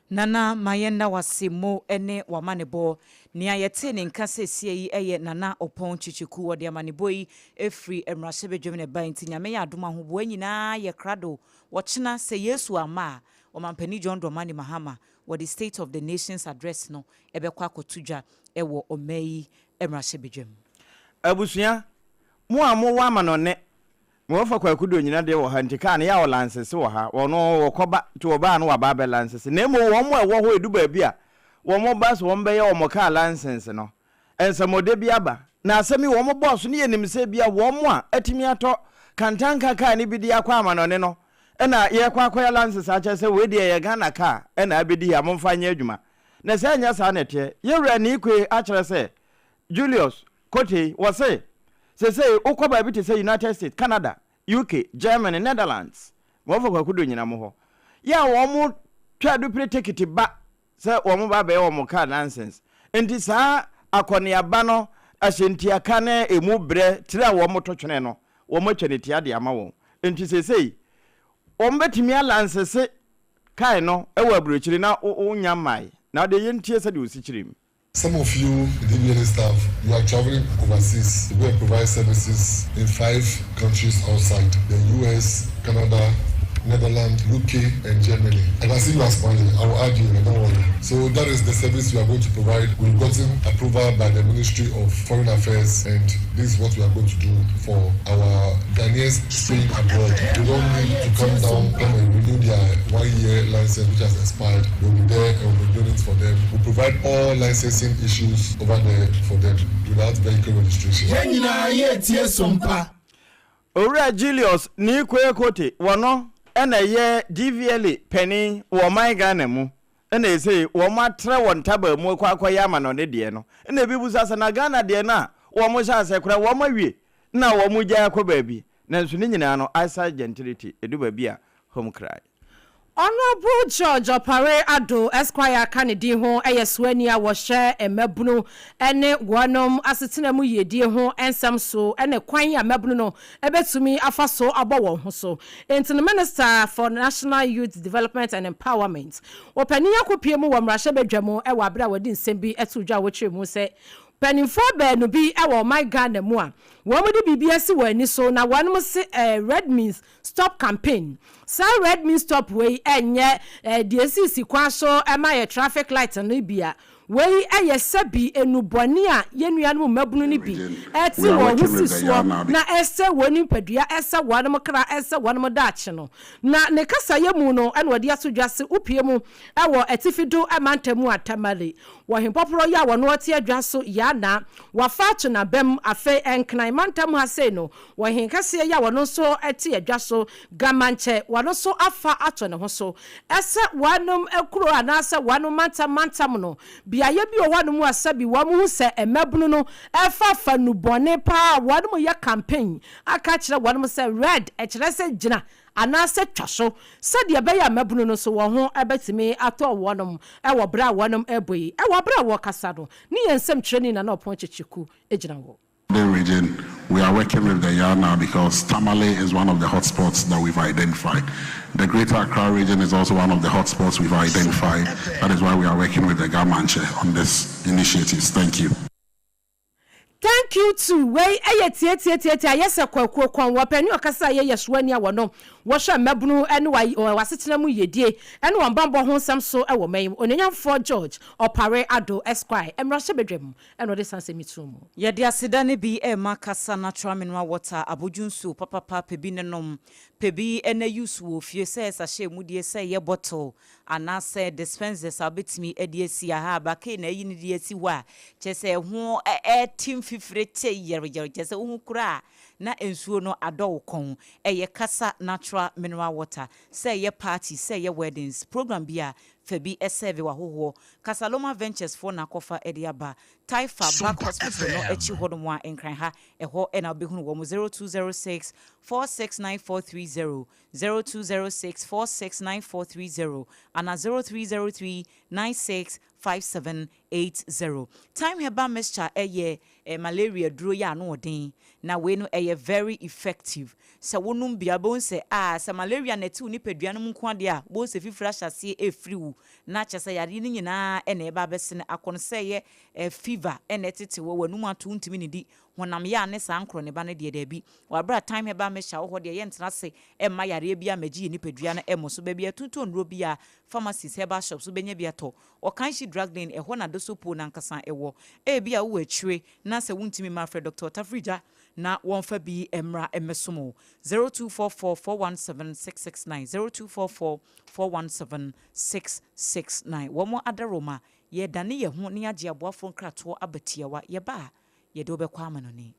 Nana ma yɛnna wo ase mo ne w'amanebɔ. Nea yɛtee ne nka seesie yi yɛ Nana Ɔpɔn Kyekyeku. Ɔde amanebɔ yi firi mmarahyɛbadwam na ɛbae nti Nyame yɛ adom ahoboa nyinaa yɛ krado. Ɔkyena sɛ Yesu amma a, Ɔmanpanin John Dramani Mahama wɔde State of the Nations Address no bɛkɔ akɔto dwa wɔ ɔman yi mmarahyɛbadwam. Abusua, mo a mowɔ amanɔne, me wɔfa Kwaku Donyina deɛ wɔ ha nti kaa no yɛ a ɔlansese wɔ ha, ɔno ɔkɔ ba nti ɔba a na waba abɛ lansese na mmom wɔn a ɛwɔ hɔ ɛdu baabi a wɔn ba sɛ wɔn bɛyɛ wɔn kaa lansese no nsɛmɔdɛ bi aba na asɛm yi wɔn bɔɔ so ne yɛnim sɛ bia wɔn a atumi atɔ kantanka kaa no bi de akɔ amanɔne no ɛna yɛkɔ akɔyɛ lansese akyerɛ sɛ wei deɛ yɛ Ghana kaa ɛna abɛdi ha momfa nyɛ adwuma na sɛ ɛnyɛ saa na ɛteɛ yɛwura Nikwe akyerɛ sɛ Julius Kotey, wɔse, Seesei wokɔ baabi te sɛ United States, Canada, UK, Germany, Netherlands, ma wɔfa kwaku do nyina mo hɔ. Yɛ a wɔn twa adupire tekiti ba sɛ wɔn ba abɛyɛ wɔn car license. Nti saa akɔneaba no ahyɛntiaka ne emu brɛ tiri a wɔn to twene no, wɔn atwa ne tia de ama wɔn. Nti seesei wɔn bɛtumi alansese car no wɔ aburokyire na wonnya mmae. Na deɛ yɛntie sɛdeɛ ɔsi kyerɛ mu. Some of you DVLA staff, you are traveling overseas to go and provide services in five countries outside the US, Canada, Netherlands, UK, and Germany. I can see you are smiling. I will add you, don't worry. So that is the service we are going to provide. We've gotten approval by the Ministry of Foreign Affairs, and this is what we are going to do for our Ghanaians staying abroad. They don't need to come down, come and renew their one-year license, which has expired. We'll be there and we'll be doing it for them. We'll provide all licensing issues over there for them without vehicle registration. Yɛn nyinaa yɛretie Sompa. Owura Julius Nii Quaye Kotey, wɔno na ɛyɛ DVLA panin wɔ ɔman Ghana mu, na ɛsei wɔn atrɛ wɔn ntabaa mu kɔ akɔyɛ amanɔne deɛ no, na ebi bisa sɛ na Ghana deɛ no a wɔn hyɛ aseɛ koraa wɔn awie na wɔn gyae akɔ baabi, nanso ne nyinaa no Aisah Gentility ɛdu baabi a home cry. Honourable George Opare Addo Esquire ka ne din ho yɛ soani a wɔhwɛ mmabunu ne wɔnom asetena mu yiedie ho nsɛm so ne kwan a mmabunu no bɛtumi afa so abɔ wɔn ho so. Enti no Minister for National Youth Development and Empowerment, Ɔpanin akɔpue mu wɔ mmarahyɛbadwa mu wɔ aberɛ a wɔde nsɛm bi too dwa a wɔkyerɛ mu sɛ Mpaninfoɔ baanu bi wɔ ɔman Ghana mu a wɔn de biribi asi wɔn ani so na wɔn se ɛɛ Red means stop campaign. Saa red means stop wei ɛnyɛ ɛɛ deɛ esisi kwan so ɛma yɛ traffic light no bi a, wei ɛyɛ sɛbi nnubɔne a yɛn nuanom mmabunu no bi ɛte We are wɔn ho working si with the soɔ Yana na ɛsɛ wɔn nipadua, ɛsɛ wɔn kra, ɛsɛ wɔn daakye no. Na ne kasayɛ mu no ɛna ɔde ato dwa se wopue mu ɛwɔ atifi do mantam mu a Tamale Wɔ hempɔporɔ yi a wɔno ɔte adwa so yi a na wafa ato n'abam, afei Nkran mantam ha sei no, wɔ henkɛseɛ yi a wɔno nso te adwa so, Gamankyɛ, wɔno nso afa ato ne ho so. Ɛsɛ wɔnom kuro anaasɛ wɔnom mantam mantam no, beaeɛ bi wɔ hɔnom a sɛbi wɔn hu sɛ mmabunu no ɛrefafa nnubɔne paa a, wɔnom yɛ campaign aka akyerɛ wɔnom sɛ red ɛkyerɛ sɛ gyina anaasɛ twa so, sɛdeɛ ɛbɛyɛ a mmabunu no nso wɔn ho bɛtumi atɔ wɔnom wɔ berɛ a wɔnom rebɔ yi. Wɔ berɛ a wɔrekasa no, ne yɛn nsɛmtwerɛni Nana Ɔpɔn Kyekyeku gyina hɔ. The region, we are working with the Yana because Tamale is one of the hotspots that we've identified. The Greater Accra region is also one of the hotspots we've identified. That is why we are working with the Ga Mantse on this initiatives. Thank you. Thank you too wei yɛ tiatiatiatia ayɛ sɛ kwakuo kɔn wɔ pɛ ne ɔkasa a yɛyɛ soa ni a wɔno wɔhwɛ mmabunu ne wɔ asetena mu yiedie ne wɔn banbɔ ho nsɛm so wɔ man yi mu Onuonyamfoɔ George Opare Addo Esquire mmarahyɛbadwam na ɔde saa nsɛm yi too mu. Yɛde aseda no bi rema Kasa Natural Mineral Water, abodwo nsuo papapa, pɛ bi ne nom, pɛ bi na use wɔ fie, sɛ ɛyɛ sachet mu deɛ, sɛ ɛyɛ bottle, Anaasɛ dispensers a wobɛtumi de asi ha a bakee na ayi no de asi hɔ a, kyerɛ sɛ ɛho rete mfifire te yerɛyerɛ, kyerɛ sɛ wohu koraa a na nsuo no adɔ wo kɔn. Ɛyɛ Kasa Natural Mineral Water. Sɛ ɛyɛ party, sɛ ɛyɛ weddings, program bi a, fa bi sɛɛve w'ahohoɔ. Kasaloma Ventures foɔ na akɔfa de aba. Taifa Back Sompa Hospital no FM. akyi hɔnom a, Nkran ha, ɛhɔ na wobɛhunu wɔn. 0206 469430. 0206 469430 anaa 0303 965780. Thyme herbal mixture yɛ malaria duro yɛ ano ɔden na wei no ɛyɛ very effective. Sɛ wonom bi a wobɛhu sɛ ah sɛ malaria na ɛte wo nipadua no mu nko ara deɛ a wobɛhu sɛ fifire ahyɛ aseɛ ɛrefiri wo na kyerɛ sɛ yareɛ no nyinaa na ɛreba abɛsene akɔ no sɛ ɛyɛ fever na ɛtete wo w'anum ato wontumi nnidi Honam yea ne saa nkorɔneba no deɛ, dabi. Wɔ aberɛ a Thyme Herbal Mixture wɔ hɔ deɛ, yɛntena ase mma yareɛ biara mmɛgye yɛn nipadua no mmɔ so. Baabi a yɛtontɔn nnuro biara, pharmacies, herbal shops, wobɛnya bi atɔ. Wɔ Kanshi Drug Lane, ɛhɔ na Dosopuo no ankasa wɔ. Ebia wowɔ akyire na sɛ wontumi mma a, frɛ Dɔkta Otafirigya na wɔmfa bi mmra mmɛsom wo. 0244 417 669, 0244 417 669. Wɔn adaworoma, yɛredane yɛn ho na yɛagye aboafoɔ nkratoɔ aba tiawa. Yɛba a, yɛde wo bɛkɔ amanɔne.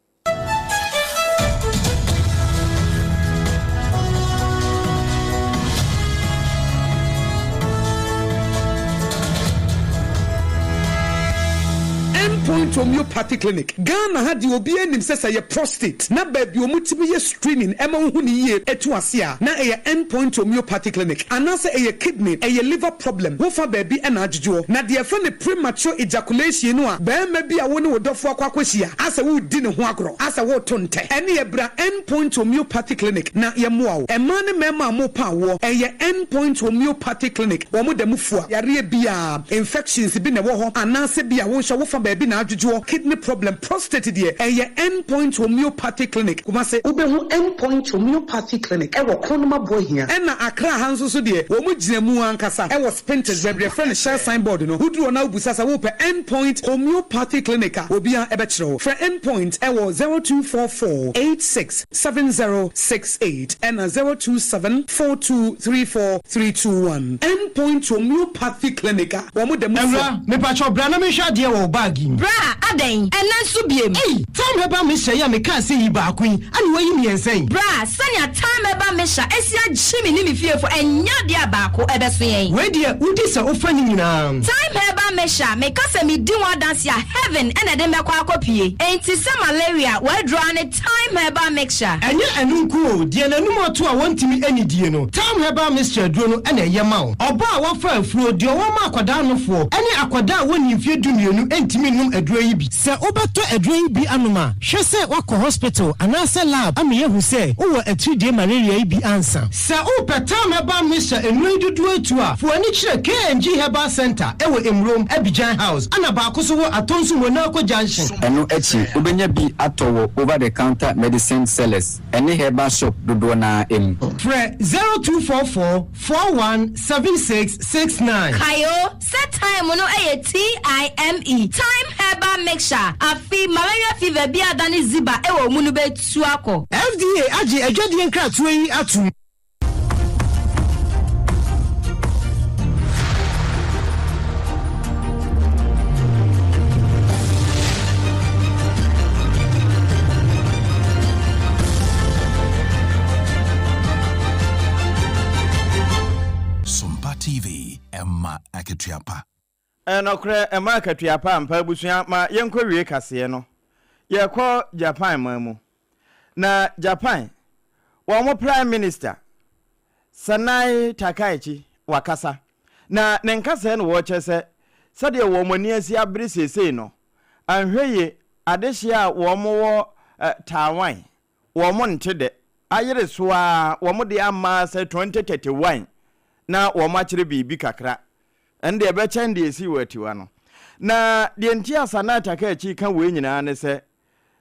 End Point Homeopathy Clinic, Ghana ha deɛ obiara nim sɛ sɛ ɛyɛ prostate na baabi a wɔtumi yɛ screening ɛma wohu no yie ɛtu ase a na ɛyɛ End Point Homeopathy Clinic anaasɛ ɛyɛ kidney, ɛyɛ liver problem, wofa baabi ɛna adwodwoɔ. Na deɛ yɛfrɛ no premature ejaculation no a barima bi a wo ne wo dɔfoɔ akɔ akɔhyia asɛ woredi ne ho agorɔ, asɛ woreto ntɛ, ɛneɛ bra End Point Homeopathy Clinic na yɛmmoa wo. Mmaa ne mmarima a morepa awoɔ, ɛyɛ End Point Homeopathy Clinic, wɔn da mu fua yareɛ biara, infections bi na ɛwɔ hɔ anaasɛ bi a wo nso wofa baabi na adwodwoɔ, kidney problem, prostate deɛ, ɛyɛ End Point Homeopathy Clinic, Kumasi. Wobɛhu End Point Homeopathy Clinic wɔ Kronum Aboahia. Ɛna Accra ha nso so deɛ, wɔn gyina mu ankasa wɔ Spintex, baabi a yɛfrɛ no Shell sign board no. Woduru hɔ na wobisa sɛ wopɛ End Point Homeopathy Clinic a, obiara bɛkyerɛ wo. Frɛ End Point wɔ 0244 86 7068 ɛna 027 4234 321. End Point Homeopathy Clinic a wɔn da mu fua. Awura, mepakyɛw bra na menhwɛ adeɛ wɔ wo bag yi mu. Bra! Ah, adɛn? Ɛnnɛ nso biem? Ei, Thyme Herbal Mixture yi a mekaa sɛ yi baako yi, ana woayi mmiɛnsa yi? Bra, sɛnea Thyme Herbal Mixture asi agye me ne me fiefo, ɛnyɛ adeɛ a baako ɛbɛso yɛn. Wei deɛ, wodi sɛ wofa ne nyinaa. Thyme Herbal Mixture, meka sɛ medi ho adanse a, heaven na ɛde me bɛkɔ akɔpue. Enti sɛ malaria, w'aduro ara ne Thyme Herbal Mixture. Ɛnyɛ ɛno nko o, deɛ n'anum ato a wɔntumi nnidie no, Thyme Herbal Mixture aduro no na ɛyɛ ma wo. Ɔbaa a wafa afuro, deɛ ɔwɔ ma akwadaa nofoɔ, ne akwadaa a wɔnnii mfeɛ dumienu ntumi nnom aduro yi bi. Sɛ wobɛtɔ aduro yi bi anom a, hwɛ sɛ woakɔ hospital anaasɛ lab ama yɛahu sɛ wowɔ atiridie malaria yi bi ansa. Sɛ wopɛ Thyme Herbal Mixture nnuro yi dodoɔ atu a, fa w'ani kyerɛ KNG Herbal Centre wɔ Emurom, Abidjan House, ɛna baako nso wɔ Atonsu Monaco Junction. Ɛno akyi, wobɛnya bi atɔ wɔ over-the-counter medicine sellers ne herbal shop dodoɔ no ara mu. Frɛ 0244 417669. Kae o, sɛ thyme no yɛ TIME, Thyme Herbal Mixture, afe malaria fever bi a adane ziba wɔ wo mu no bɛtu akɔ. FDA agye adwadie nkratoɔ yi atom. Sompa TV, ɛma akatua pa. Ɛyɛ nɔkorɛ, ɛma akatua pa ampa. Abusua, ma yɛnkɔ wie kaseɛ no. Yɛrekɔ Japan man mu. Na Japan, wɔn Prime Minister, Sanae Takaichi, wakasa. Na ne nkasɛɛ no wɔrekyerɛ sɛ, sɛdeɛ wɔn ani asi abere seesei no, anhwɛ yie, adehyeɛ a wɔn wɔ Taiwan, wɔn nte dɛ, ayere so ara, wɔn de ama ara sɛ 2031 na wɔn akyerɛ biribi kakra. Ɛno deɛ ɛbɛkyɛn deɛ ɛsii wɔ Atiwa no. Na deɛ nti a Sanae Takaichi ka wei nyinaa ne sɛ,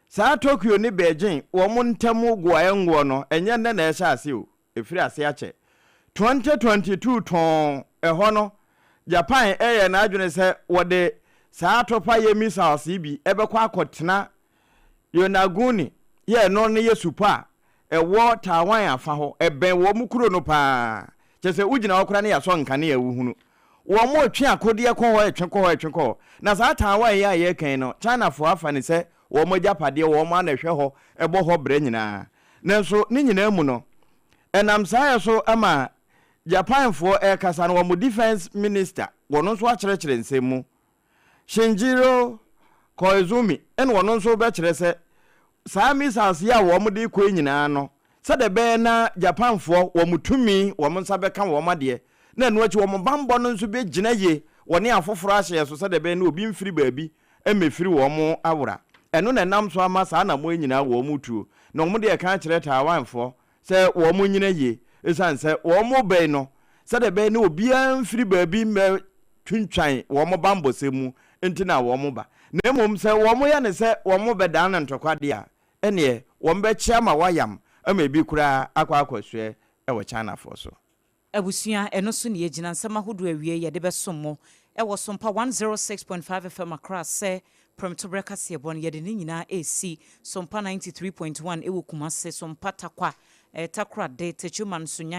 saa Tokyo ne Beijing wɔn ntam goaɛ ngoɔ no, ɛnyɛ nnɛ na ɛhyɛ ase o. Ɛfiri ase akyɛ. 2022 tɔnn ɛhɔ no, Japan yɛɛ n'adwene sɛ wɔde saa atɔpayɛ missiles yi bi bɛkɔ akɔtena Yonaguni, yɛ ɛno no yɛ supɔ a ɛwɔ Taiwan afa hɔ, ɛbɛn wɔn kuro no paa. Kyerɛ sɛ wogyina hɔ koraa na yɛasɔ nkanea a wohunu. Wɔretwe akodeɛ kɔ hɔ, ɛtwe kɔ hɔ, ɛtwe kɔ hɔ. Na saa Taiwan yi a yɛreka yi no, Chinafoɔ afa no sɛ wɔn agyapadeɛ, wɔn ara na ɛhwɛ hɔ, ɛbɔ hɔ brɛ nyinaa. Nanso ne nyinaa mu no, ɛnam saa yɛ so ma Japanfoɔ rekasa no, wɔn defense minister, wɔn nso akyerɛkyerɛ nsɛm mu. Shinjiro Koizumi na ɔno nso rebɛkyerɛ sɛ saa missiles yi a wɔde rekɔ yi nyinaa no, sɛdeɛ ɛbɛyɛ na Japanfoɔ wɔn tumi, wɔn nsa bɛka wɔn adeɛ, na ɛno akyi wɔn bammɔ no nso bɛgyina yie wɔne afoforɔ ahyɛ so sɛdeɛ ɛbɛyɛ na obi mfiri baabi mmɛfiri wɔn awora. Ɛno na ɛnam so ama saa anammɔn yi nyinaa wɔretuo. Na wɔde reka akyerɛ Taiwanfoɔ sɛ wɔnnyina yie ɛsiane sɛ wɔrebɛn no sɛdeɛ ɛbɛyɛ na obiara mfiri baabi mmɛtwintwan wɔn bammɔsɛm mu nti na wɔba. Na mmom sɛ wɔyɛ no sɛ wɔrebɛdan no ntɔkwa deɛ a, ɛnneɛ wɔbɛkye ama wɔayam ama ebi koraa akɔ akɔsoɛ wɔ Chinafoɔ so. Abusua, ɛno so na yɛgyina nsɛm ahodoɔ awiei yɛde bɛsom mo wɔ Sompa 106.5 FM Accra sɛ prɛmtoberɛ kaseɛbɔ no yɛde ne nyinaa resi Sompa 93.1 wɔ Kumase, Sompa Tarkwa, Takoradi, Techiman, Sunyani.